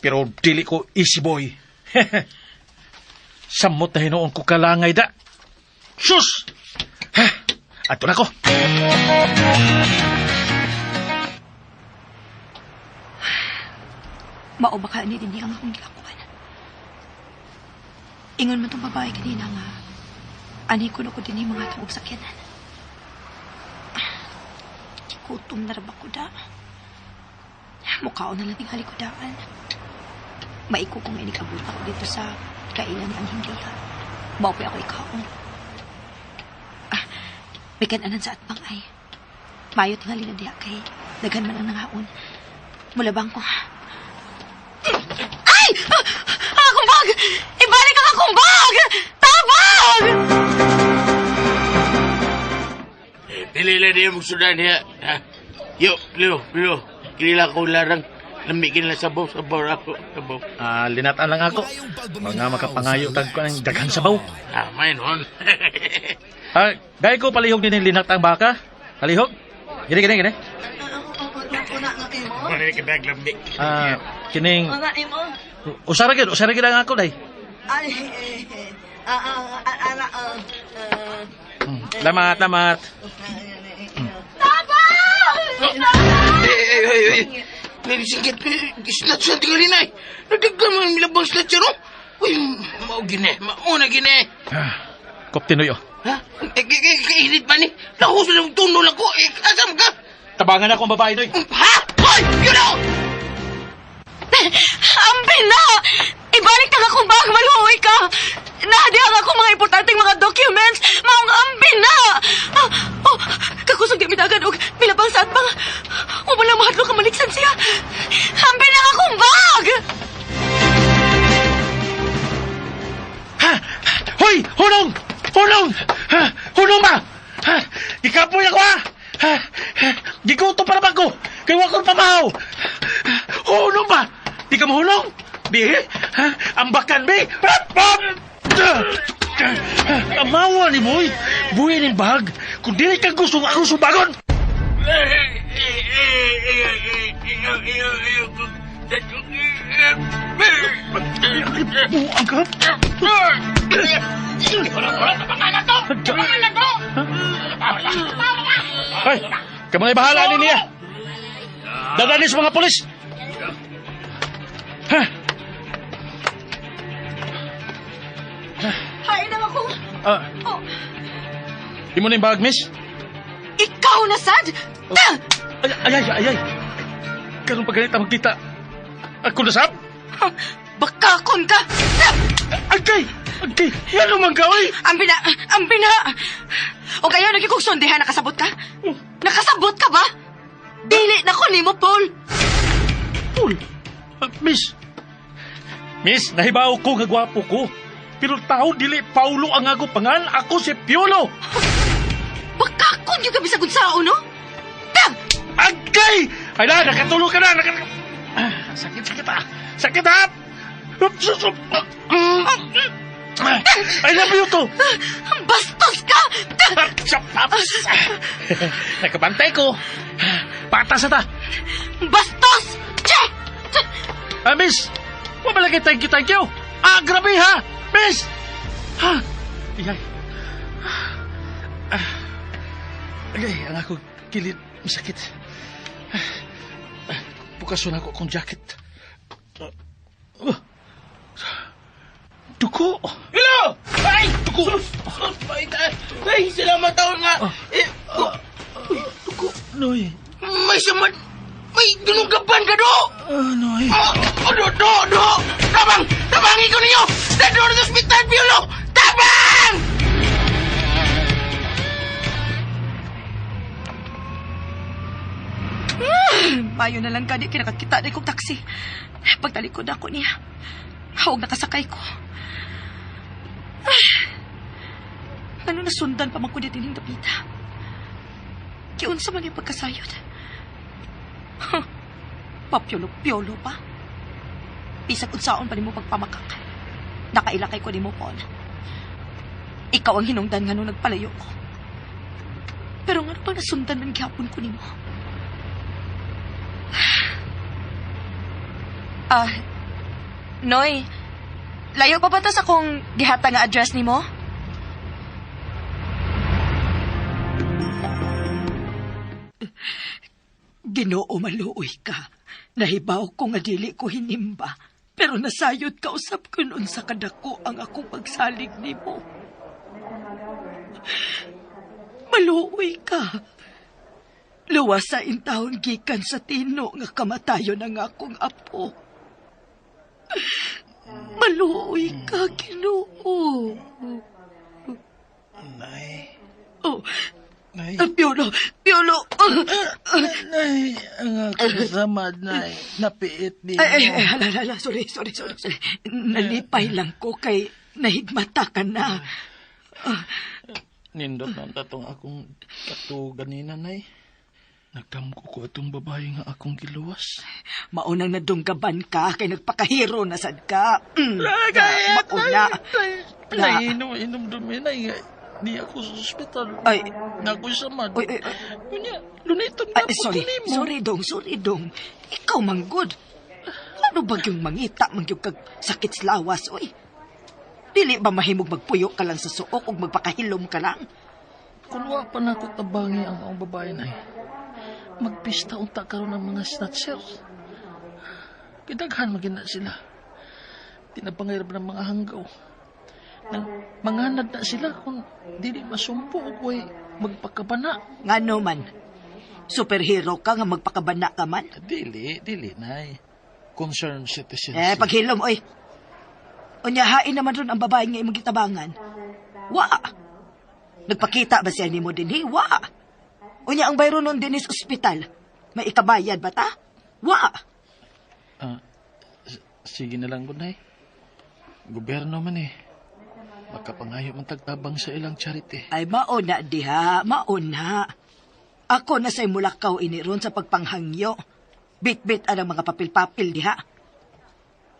Pero dili ko easy boy. Samot na hinuon ko kalangay da. Sus! Ha? Ato na ko. Mao ba ka ni dinhi ang akong gilakuan? Ingon man tong babae kanina nga ani ko na ko dinhi mga tawag sakyanan. Gigutom na ra ba ko da? Mukhaon na lang tingali ko daan. Maiko kong inikabot ako dito sa kailan ni Anghel Diha. Mao pa ako ikaon. Ah, may kananan sa atbang ay. Mayo tingali na diha kay daghan man ang nangaon. Mulabang ko. Ay! Ah, akong bag! Ibalik ang akong bag! Tabang! Eh, pili lang niya magsudan niya. Ha? Yo, Leo, Leo. Kila ko larang. Lamig nila sabaw, sabaw ako, sabaw. Ah, linatan lang ako. Mga makapangayo tag ko ng daghan sabaw. Ah, may noon. Ah, gay ko palihog din yung linatang baka. Palihog. Gini, gini, gini. Wala ka naglamig. Ah, kining usara gid ang ako day. Ay, ah, Lamat, lamat. Eh, eh, eh, eh. Narisigit, slut siya tinggalin ay. Nadaggan mo ang milabang slut siya, no? Uy, mao gine, mauna gine. Ah, kop tinoy oh. Ha? Eh, kainit man eh. Nahuso ng tuno lang ko. Eh, asam ka? Tabangan ako ang babae doy. Ha? Hoy! Yun ako! Ambi na! Ibalik na akong bag, maluhoy ka! Nahadi ang akong mga importanteng mga documents! Maong ambi na! Ah, oh, kakusog di mitagan og milabang sa atbang. Wala mahadlok ka maliksan siya. Ambi na ang akong bag! Ha! Hoy! Hunong! Hunong! Ha! Hunong ba? Ha! Gikapoy ako ha! Ha! Ha! Gigutom para ba ko? Kay wa kon pamahaw. Hunong ba? Di ka mahunong? Di? Ha? Ambakan bi? Pap! Amawa ni boy. Buhay ning bag. Kung dili ka gusto ako subagon. Buang ka. Ay, kamangay bahala ni niya. Dadali sa mga polis. Ha? Hain na ako. Ah. Oh. Di mo na yung bag, miss? Ikaw na, sad! Ay, ay, ay, ay, ay. Karong pagganit ang magkita. Ako na sab? Bakakon ka! Agay! Agay! Yan naman ka, oy! Ang bina! Ang bina! O kayo, naging kong sundihan, nakasabot ka? Nakasabot ka ba? Dili na ko nimo, Paul! Paul? Miss! Miss, nahibaw ko nga gwapo ko. Pero tao, dili Paulo ang ako pangan. Ako si Piolo! Bakakon yung gabi sa gunsao, no? Tag! Agay! Ay na, nakatulog ka na! Sakit, sakit ah! Sakit ah! I love you to! Bastos ka! Nakabantay ko! Patas na ta! Bastos! Che! Ah, miss! Mamalagay, thank you, thank you! Ah, grabe ha! Miss! Ha? Iyay. Ah. Agay, ang ako kilid, masakit. Bukason ako akong jacket. Duko! Hello! Ay! Duko! Ay, salamat ako nga. Eh, Uy, duko. Noy. May samad. May dununggaban ka do! Noy. Oh, do, do, do! Tabang! Tabangin ko ninyo! Dador sa ospital, Piolo! Tabang! Mayo na lang gani, kinakakita na kong taxi. Pagtalikod ako niya. Hawag nakasakay ko. Ano nasundan pa man ko dito yung dapita? Kiunsa man yung pagkasayod. Huh. Papyolo-pyolo pa. Bisag unsaon pa nimo pagpamakak. Nakailakay ko nimo, Paul. Ikaw ang hinungdan nga nung nagpalayo ko. Pero nga pang nasundan man gihapon ko nimo. Ah, Noy, layo pa ba ta sa kong gihata nga address nimo? Ginoo, maluoy ka. Nahibaw ko nga dili ko hinimba. Pero nasayod ka usap ko noon sa kadako ang akong pagsalig nimo. Maluoy ka. Luwas sa intahon gikan sa tino nga kamatayon ang akong apo. Maluoy ka, Ginoo. Nay. Oh, Nay. Piolo, Piolo. Nay, ang akong samad, Nay. Napiit din. Ay, ay, ay, hala, hala, sorry, sorry, sorry, sorry. Nalipay lang ko kay nahigmata ka na. Nindot na tatong akong katu ganina, Nay. Nagdamko ko itong babae nga akong giluwas. Maunang nadunggaban ka kay nagpakahiro na sad ka. Mauna. Nay, inom, inom dumi, Nay. Di ako sa ospital. Ay. Nakoy samad. Uy, uy, uy. Unya, luniton na Ay, sorry, sorry dong, sorry dong. Ikaw manggod. Ano ba yung mangita man yung kag sakit sa lawas, oy? Dili ba mahimog magpuyo ka lang sa suok ug magpakahilom ka lang? Kung wa pa na ako tabangi ang akong babae, Nay, magpista unta karon ang mga snatcher. Kidaghan magina sila. Tinabangay ng mga hanggaw. Nang manganad na sila kung dili masumpo o ko'y magpakabana. Ngano man, superhero ka nga magpakabana ka man? Dili, dili, Nay. Concerned citizens. Eh, paghilom, oy. Unya, hain naman ron ang babae nga imong gitabangan. Wa. Nagpakita ba siya nimo dinhi? Wa. Unya, ang bayro nun din sa ospital. May ikabayad ba ta? Wa. Sige na lang, Nay. Gobyerno man eh. Makapangayo man tagtabang sa ilang charity. Ay, mauna diha, mauna. Ako na sa'y mulakaw ini ron sa pagpanghangyo. Bit-bit ang mga papel-papel diha.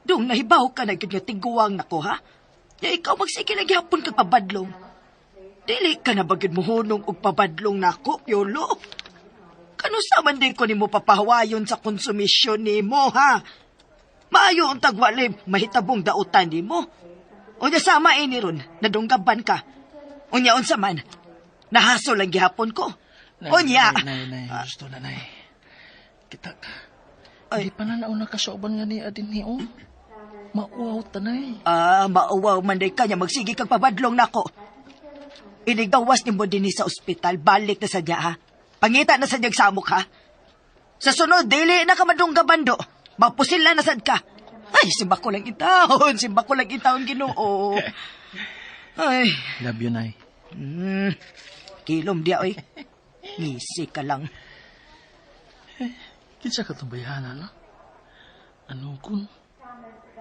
Dung nahibaw ka na gyud nga tiguang nako ha. Ya ikaw magsige na gihapon kag pabadlong. Dili ka na ba gyud mohunong og pabadlong nako, Piolo? Kanusa man din ko nimo papahawayon sa konsumisyon nimo ha? Maayo ang tagwalay mahitabong dautan nimo. Unya sama ini ron, nadunggaban ka. Unya unsa man, nahasol lang gihapon ko. Unya. Nay, nay, nay, gusto na, nay. Kita ka. Ay. Di pa na nauna ka sa uban nga ni adin ni, oh. Mauaw tanay. Ah, mauwaw man day kanya, magsige kag pabadlong nako. Inigawas ni mo dinhi sa ospital, balik na sa diya, ha? Pangita na sa diyag samok, ha? Sa sunod, dili na ka madunggaban do. Mapusila na sad ka. Ay, simba ko lang itahon, simba ko lang itahon, Ginoo. Ay, Love you, nay. kilom diya, oy. Ngisi ka lang. Kinsa ka itong bayhana, no? Ano kun?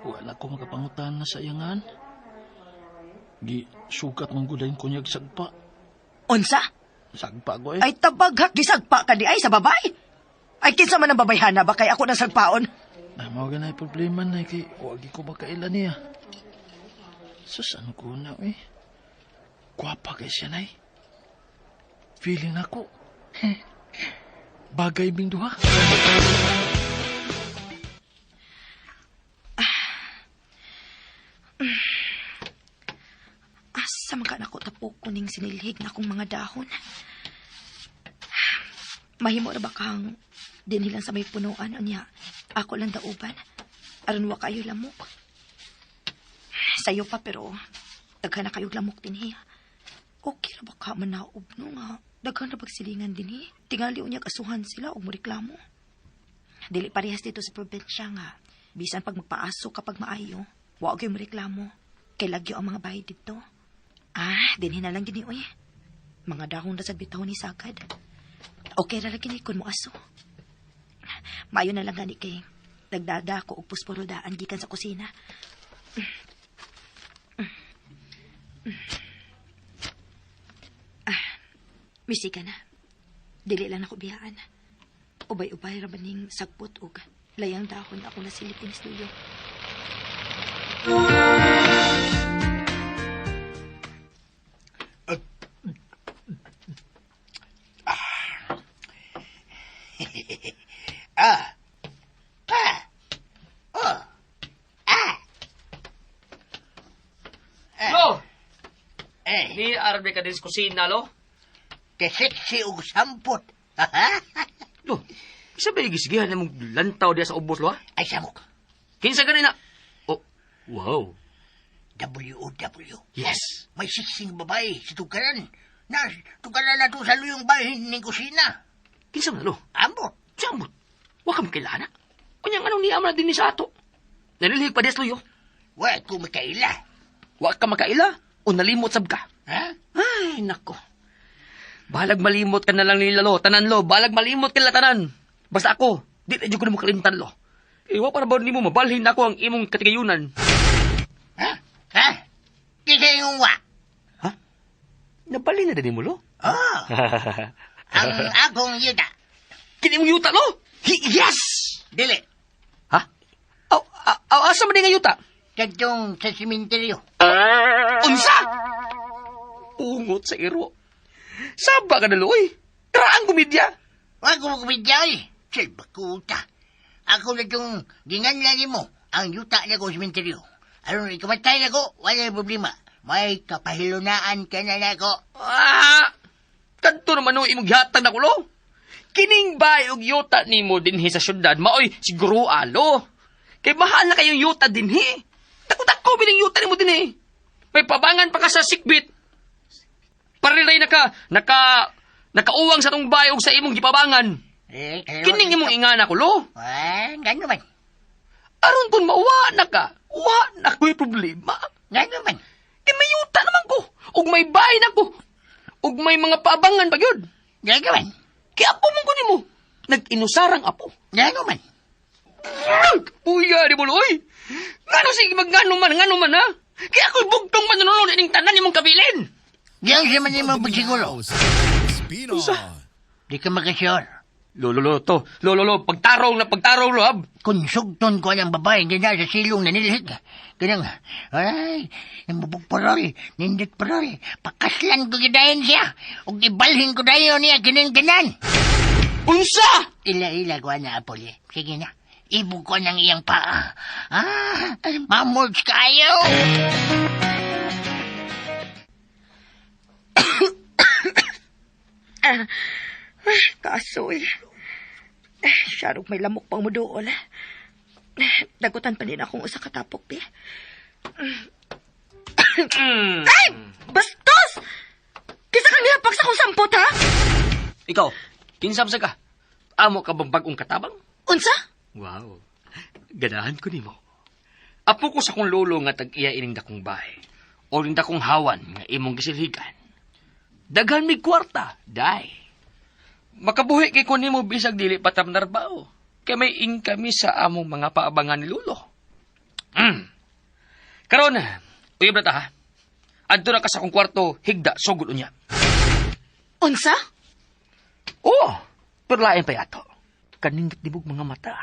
Wala ko makapangutan na sa iyangan. Gi, sukat mong gudayin kunyag sagpa. Unsa? Sagpa ko eh. Ay, tabaghak, gisagpa ka di ay sa babae. Ay, kinsa man ang babayhana ba kay ako na sagpaon? Ay, mao ganay problema na kay wagi ko makaila niya. Sus, ano ko na eh. Gwapa kay siya nay. Feeling ako. Bagay bing duha. Asa man ka nako tapok kuning sinilhig na akong mga dahon. Mahimo ra ba kang dinhi lang sa may punuan unya. Ako lang dauban. Aron wa kayo lamok. Sayo pa pero daghan na kayo lamok dinhi. Okay ra ba ka manaob no nga daghan ra pagsilingan dinhi. Tingali unya kasuhan sila og moreklamo. Dili parehas dito sa probinsya nga. Bisan pag magpaaso kapag maayo, wa gyud moreklamo. Kay lagyo ang mga bahay dito. Ah, dinhi na lang gini oy. Mga dahon ra sad bitaw ni sagad. Okay ra lagi ni kun mo aso. Maayo na lang gani kay nagdada ko og pusporo daan gikan sa kusina. Ah, misika na. Dili lang ako biyaan. Ubay-ubay ra ba ning sagpot og layang dahon ako nasilip ni studio. Ah. Ah. Oh. Ah. Lo, Eh, ni arbe ka din sa kusina, lo. kasiksi og sampot. Lo, isa ba igisigihan na mong lantaw diya sa ubos, lo, ha? Ay, samok. Kinsa gani na? Oh, wow. W-O-W. Yes. May siksing babae sa tugaran. Na, tugaran na to sa luyong bahin ng kusina. Kinsa man, lo? Ambot. Samot. Wa ka makilana. Kunyang anong niya man din ni sa ato. Nanilhig pa des, lo, yo. Wa ko makaila. Wa ka makaila o nalimot sab ka. Ha? Ay, nako. Balag malimot ka na lang nila, lo. Tanan, lo. Balag malimot ka nila, tanan. Basta ako, di na dyan ko na makalimtan, lo. Iwa para ba nimo mabalhin ako ang imong katigayunan? Ha? Ha? Kinsa yung wa? Nabalhin na din mo, lo? Oh, ang akong yuta. Kini mong yuta, lo? Yes! Dili. Ha? Aw, aw, aw, asa man di nga yuta? Kadtong sa simenteryo. Unsa? Ungot sa iro. Saba ka na, lo, oy. Tara ang komedya. Wa ko makumidya, Sir, bakuta. Ako na itong ginganlan mo ang yuta na ko sa simenteryo. Aron ikamatay na ko, wala na problema. May kapahilunaan ka na nako. Ah! Kadto naman no imong gihatag na kulo. Kining bay og yuta nimo dinhi sa syudad maoy siguro alo. Kay mahal na kayong yuta dinhi. Takot-tako bining yuta nimo dinhi. May pabangan pa ka sa sikbit. Parilay naka naka nakauwang sa tong bay og sa imong gipabangan. Eh, Kining imong ingana kulo. Ah, gano man. Aron kun mauwa na ka, uwa na ko'y problema. Gano man. Kay may yuta naman ko. Ug may bay na ko. Ug may mga pabangan pa gyud. Gano man. Kaya apo man ko nimo. Nag-inusarang apo. Gano man. Puya di mo, oy. Ngano sige magngano man, ngano man ha? Kaya ako'y bugtong manunod ining tanan nimong kabilin. Diyan siya man yung magsiguro. Spino. Di ka makasure. Lolo, lo, to. Lolo, lo, pagtarong na pagtarong, lo, hab. Kung sugton ko ang babae, hindi na sa silong na nilhig. Ganang, ay, namubog parol, nindot parol. Pakaslan ko gidayon siya. Ug ibalhin ko dayon niya, kining tanan. Unsa! Ila-ila ko na, Apol. Sige na. Ibog ko ng iyang paa. Ah, mamults kayo! Kasoy. Siyarog may lamok pang muduol. Dagutan pa din akong usa ka tapok, be. Ay! Bastos! Kisa kang nihapak sa kong sampot, ha? Ikaw, kinsam sa ka? Amo ka bang bagong katabang? Unsa? Wow. Ganahan ko nimo. Apo ko sa kong lolo nga tag-iya ining dakong bahay. O ning dakong hawan nga imong gisilhigan. Daghan mig kwarta, day. Makabuhi kay ko nimo bisag dili pa tam narbaho. Kay may kami sa among mga paabangan ni lolo. Karon, uyab na ta ha. Adto na ka sa akong kwarto, higda, sugod unya. Unsa? Oo, pero lain pa yato. Kanindot dibog mga mata.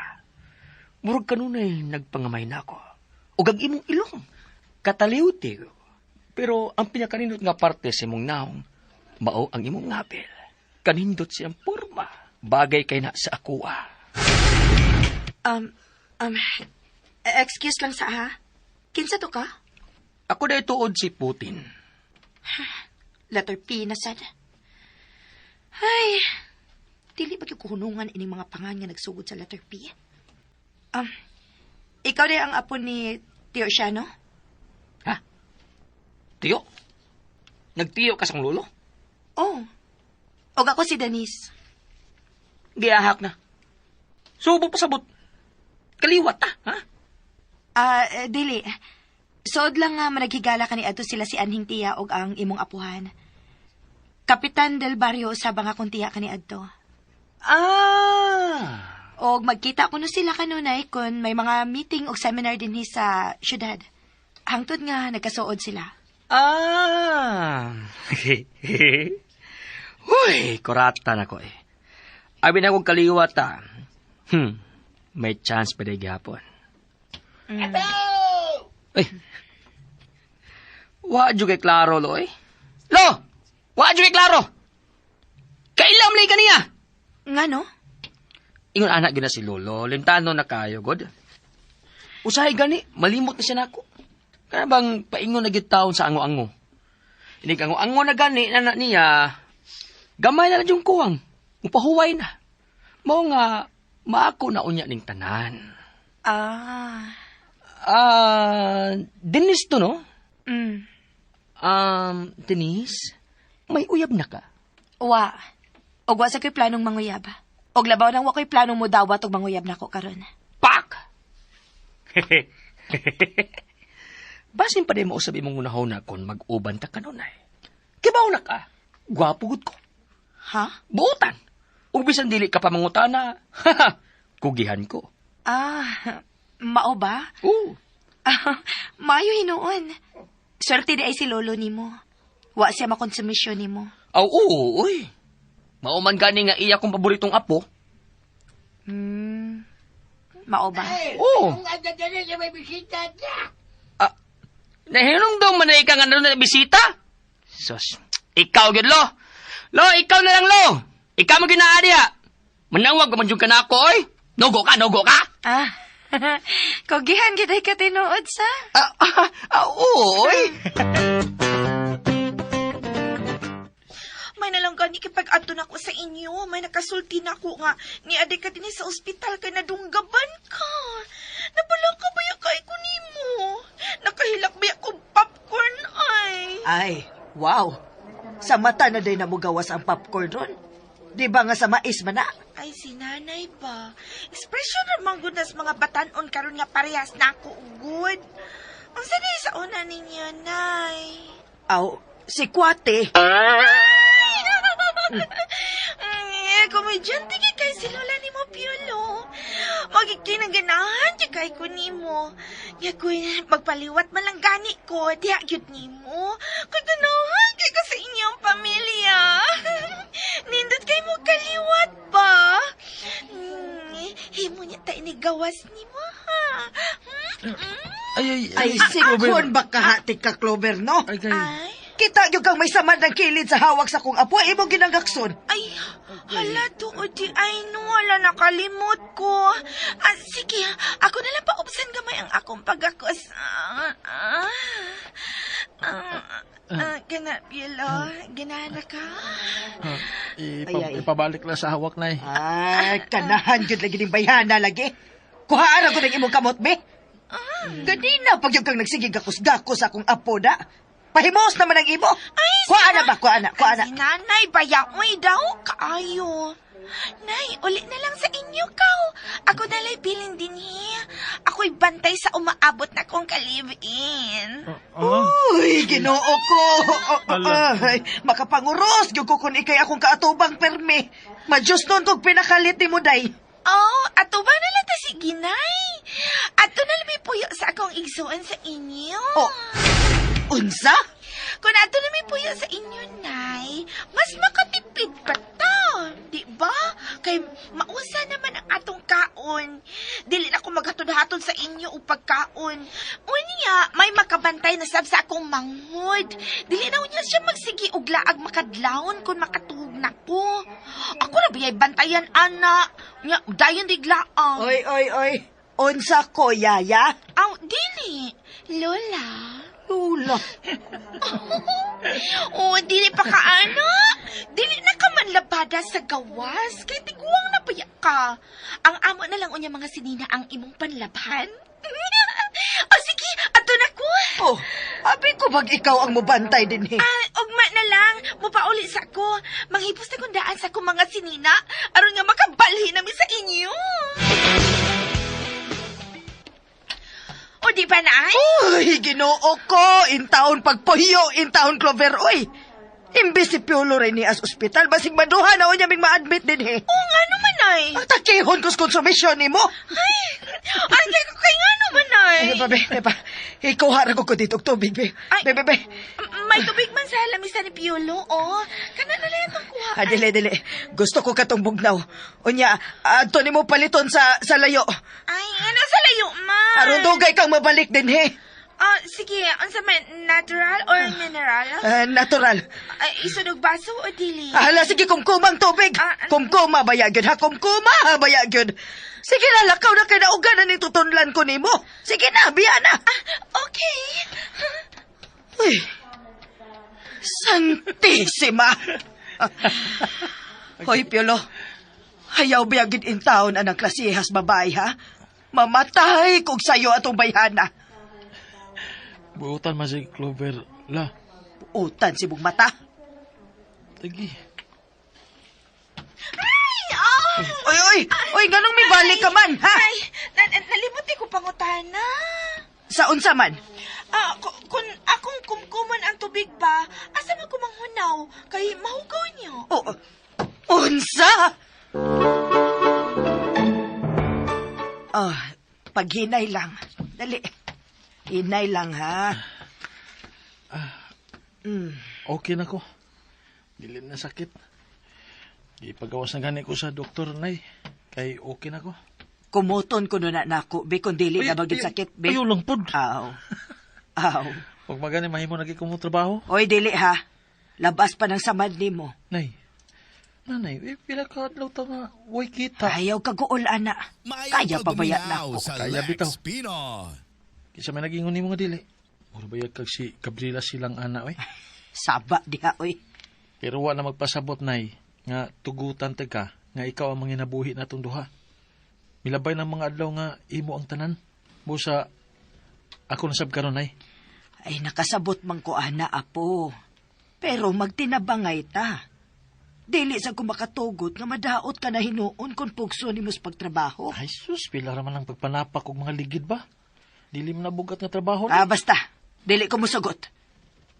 Murag kanunay nagpangamay na ako. Ug ang imong ilong, kataliwti. Pero ang pinakanindot nga parte sa imong naong, mao ang imong ngapil. Kanindot siyang porma. Bagay kay na sa akoa. Um, um, Excuse lang sa ha? Kinsa to ka? Ako na tuod si Putin. Letter P na sad. Ay, dili ba gyud kuhunungan ining mga pangan nga nagsugod sa letter P? Ikaw di ang apo ni Tio Siano? Ha? Tiyo? Nagtiyo ka sa kong lolo? Oh. Og ako si Denise. Giahak na. Subo pa sabot. Kaliwat ta, ha? Dili. Sood lang nga managhigala kani adto sila si Anhing Tiya og ang imong apuhan. Kapitan del Barrio usab ang akong tiya kani adto. Ah! Og magkita kuno sila kanunay kun may mga meeting og seminar dinhi sa syudad. Hangtod nga nagkasuod sila. Ah! Huy, kurata na ko eh. Abi na kong kaliwat ah. May chance pa di gihapon. Ay. Wa jud kay klaro lo eh. Lo! Wa jud kay klaro. Kailam lay kaniya. Ngano? Ingon anak gyud na si Lolo, lintano na kayo god. Usahay gani, malimot na siya nako. Kana bang paingon na gyud taon sa ango-ango. Inig ango-ango na gani na, na niya. Gamay na lang yung kuwang. Upahuway na. Mao nga maako na unya ning tanan. Ah. Ah, Denise to no? Mm. Denise, may uyab na ka. Wa. Og wa sa ko'y planong manguyab. Og labaw nang wa ko'y planong mudawat og manguyab nako karon. Pak! Basin pa di mo usab imong unahon kon mag-uban ta kanunay. Kibaw na ka. Gwapo gud ko. Ha? Buotan. Ug bisan dili ka pa mangutana. Kugihan ko. Ah, mao ba? Oo. Ah, maayo hinuon. Swerte di ay si lolo nimo. Wa siya makonsumisyon nimo. Aw, oo, uy. Mao man gani nga iya kong paboritong apo. Mao ba? Oo. Kung ang dadali sa may bisita niya. Ah, nahinong daw man na ikaw nga na bisita? Sus, ikaw gyud lo. Lo, ikaw na lang lo. Ikaw mo ginaa diha. Manawag ka man jud ka na ako, oy. Nugo ka, nugo ka. Ah, kugihan gid ay katinuod sa. Ah, ah, ah, oo, oy. May nalang gani kapag adto na ko sa inyo, may nakasulti na ko nga ni ade ka dinhi sa ospital kay nadunggaban ka. Napala ka ba ya kay ko nimo? Nakahilak ba ya ko popcorn ay? Ay, wow. Sa mata na day na mo gawas ang popcorn ron. Di ba nga sa mais man na? Ay, si nanay ba? Expression ra man gud nas mga batanon karon nga parehas na ako good. Unsa di sa una ninyo, nay? Aw, si Kwate. Komedyante kay kay si Lola ni mo, Piolo. Magikinaganahan di kay ko nimo. Nya kun magpaliwat man lang gani ko, diha gyud nimo. Kaganahan kay ko sa inyong pamilya. Nindot kay mo kaliwat ba? Himo niya ta inigawas nimo ha. Ay, ay, Ay, sikon ba kahati ka, Clover, no? Ay, kay. Ay, Kita gyud kang may samad ng kilid sa hawak sa kong apo, imong ginanggakson. ay, hala tuod di ay no, hala nakalimot ko. Ah, sige, ako na lang paubsan gamay ang akong pagakos. Gana, Piolo, ganahan na ka? Eh, Ipabalik lang sa hawak, Nay. Ay, kanahan gyud lagi ning bayhana lagi. Kuhaan ako ng imong kamot, be. Ganina pag yung kang nagsigig gakos-gakos sa akong apo da. Pahimos naman ang imo. Ay, Kuha na ba? Kuha na, kuha na. Si nanay, bayaoy daw, kaayo. Nay, uli na lang sa inyo kaw. Ako nalay bilin din hi. Ako'y bantay sa umaabot na kong kalibin. Uy, Ginoo ko. Ay, makapanguros gyud ko kun ikay akong kaatubang permi. Madyos nun kog pinakalit ni mo day. Oh, ato ba na lang ta si Ginay? Ato na lang may puyo sa akong igsuon sa inyo. Oh, unsa? Kung ato na may puyo sa inyo, Nay, mas makatipid pa ta. Di ba? Kay mausa naman ang atong kaon. Dili na ko maghatod-hatod sa inyo og pagkaon. Unya, may makabantay na sab sa akong manghod. Dili na unya siya magsigi og laag makadlawon kung makatuhog na ko. Ako na biyay bantayan, ana. Nya, dayon di glaang. Oy, oy, oy. Unsa ko, yaya? Aw, dili. Lola. Lula. Oh, dili pa ka ano? Dili na ka man labada sa gawas. Kay tiguang na paya ka. Ang amo na lang unya mga sinina ang imong panlabhan. O sige, ato na ko. Oh, abi ko bag ikaw ang mubantay din eh. Ah, ugma na lang. Mupauli sa ko. Manghipos na kong daan sa akong mga sinina. Aron nga makabalhin nami sa inyo. O di ba na ay? Uy, Ginoo ko, in taon pagpuyo, in taon Clover, uy. Imbis si Piolo rin ni as ospital, basig maduha na unya ming ma-admit din eh. Oo nga naman ay. Ang takihon ko sa konsumisyon ni mo. Ay, ay, kay nga naman ay. Ay, ba, be, be, ba. Ikuha ra ko ko dito og tubig, be. Ay. Be, be, be. May tubig man sa lamisa ni Piolo, oh. Kana na lang itong kuha. Ah, dili, dili. Gusto ko katong bugnaw. Unya, adto nimo paliton sa layo. Ay, ano sa layo man? Aron dugay kang mabalik din he. Ah, sige, unsa man, natural or mineral? Ah, natural. Ay, isunog baso o dili? Hala, sige, kumkumang tubig. Ah, ano? Kumkuma, baya gyud ha. Kumkuma, ha, baya gyud. Sige na, lakaw na kay nauga na ning tutunlan ko nimo. Sige na, biya na. Ah, okay. Uy. Santisima. Hoy, Piolo. Hayaw biya gid in town anang klasihas babae, ha? Mamatay kog sayo atong bayhana. Buutan man si Clover. La, Utan si mata. tagi. Ay, oh! Oy, oy, oy, ganong may balik ka man, ha? Ay, nalimot ko pangutana. Sa unsa man? Ah, kung akong kumkuman ang tubig ba, asa man kumanghunaw kay mahugaw niyo. Oh, unsa? Oh, paghinay lang. Dali. Hinay lang, ha? Okay na ko. Dili na sakit. Ipagawas na gani ko sa doktor, Nay. Kay okay na ko. Kumuton ko na nako, be, kung dili na bagit sakit, be. Ayaw lang pod. Aw. Aw. Huwag magani, mahimo nagi ko mo trabaho. Oy, dili ha. Labas pa ng samad nimo. Nay, nanay, eh, pila ka adlaw ta nga, way kita. Ayaw kaguol, ana. Kaya pa ba yan pagbagminaw nako? sa Kaya bitaw. Lex Pinoy. Kisa may nagingon nimo nga dili. Mura bayag kag si Gabriela silang ana, oy. Saba diha, oy. Pero wa na magpasabot, Nay, nga tugutan ta ka, nga ikaw ang manginabuhi natong duha. Milabay ng mga adlaw nga imo ang tanan. Busa, ako nasab karon, Nay. Ay, nakasabot man ko, ana, apo. Pero magtinabangay ta. Dili sa ko makatugot nga madaot ka na hinuon kung pugso nimo sa pagtrabaho. Ay sus, pila raman ang pagpanapak og mga ligid ba? Dili man na bugat nga trabaho. Nay. Ah, basta. Dili ko musugot.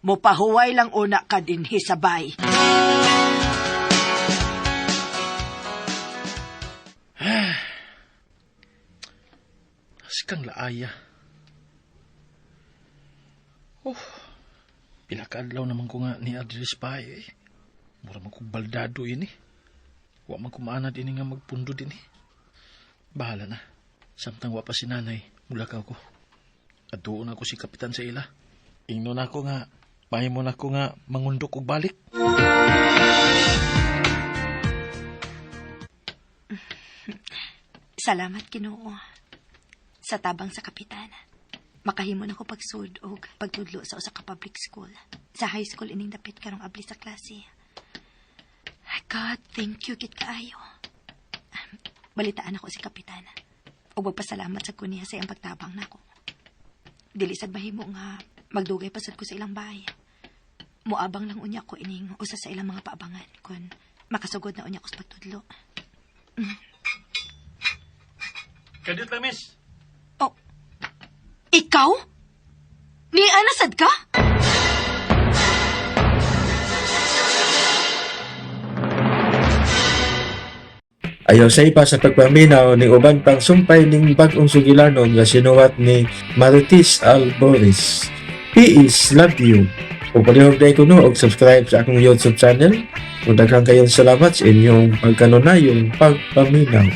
Mupahuway lang una ka dinhi sa bay. Sikang laaya. Oh, pila ka adlaw naman ko nga ni Adris pa eh. Mura man kong baldado ini. Wa man ko maanad ini nga magpundo din eh. Bahala na. Samtang wa pa si nanay, mulakaw ko. Adtuon ako si kapitan sa ila. Ingnon ako nga, mahimo na ko nga mangundok og balik. Salamat, Ginoo. Sa tabang sa kapitan. Makahimo na ko pagsud og pagtudlo sa usa ka public school. Sa high school ining dapit karong abli sa klase. God, thank you gid kaayo. Balitaan ako si Kapitan. Ug magpasalamat sa ko niya sa iyang pagtabang nako. Dili sad mahimo nga magdugay pa sad ko sa ilang bahay. Muabang lang unya ko ining usa sa ilang mga paabangan kun makasugod na unya ko sa pagtudlo. Kadiyot lang, miss. Oh, ikaw? Ni ana sad ka? Ayaw sa ipa sa pagpaminaw ning uban pang sumpay ning bag-ong sugilanon nga sinuwat ni Marites Alboris. Peace, love you. Ug palihog dai kuno og subscribe sa akong YouTube channel. Ug daghang kayong salamat sa inyong pagkanunayong pagpaminaw.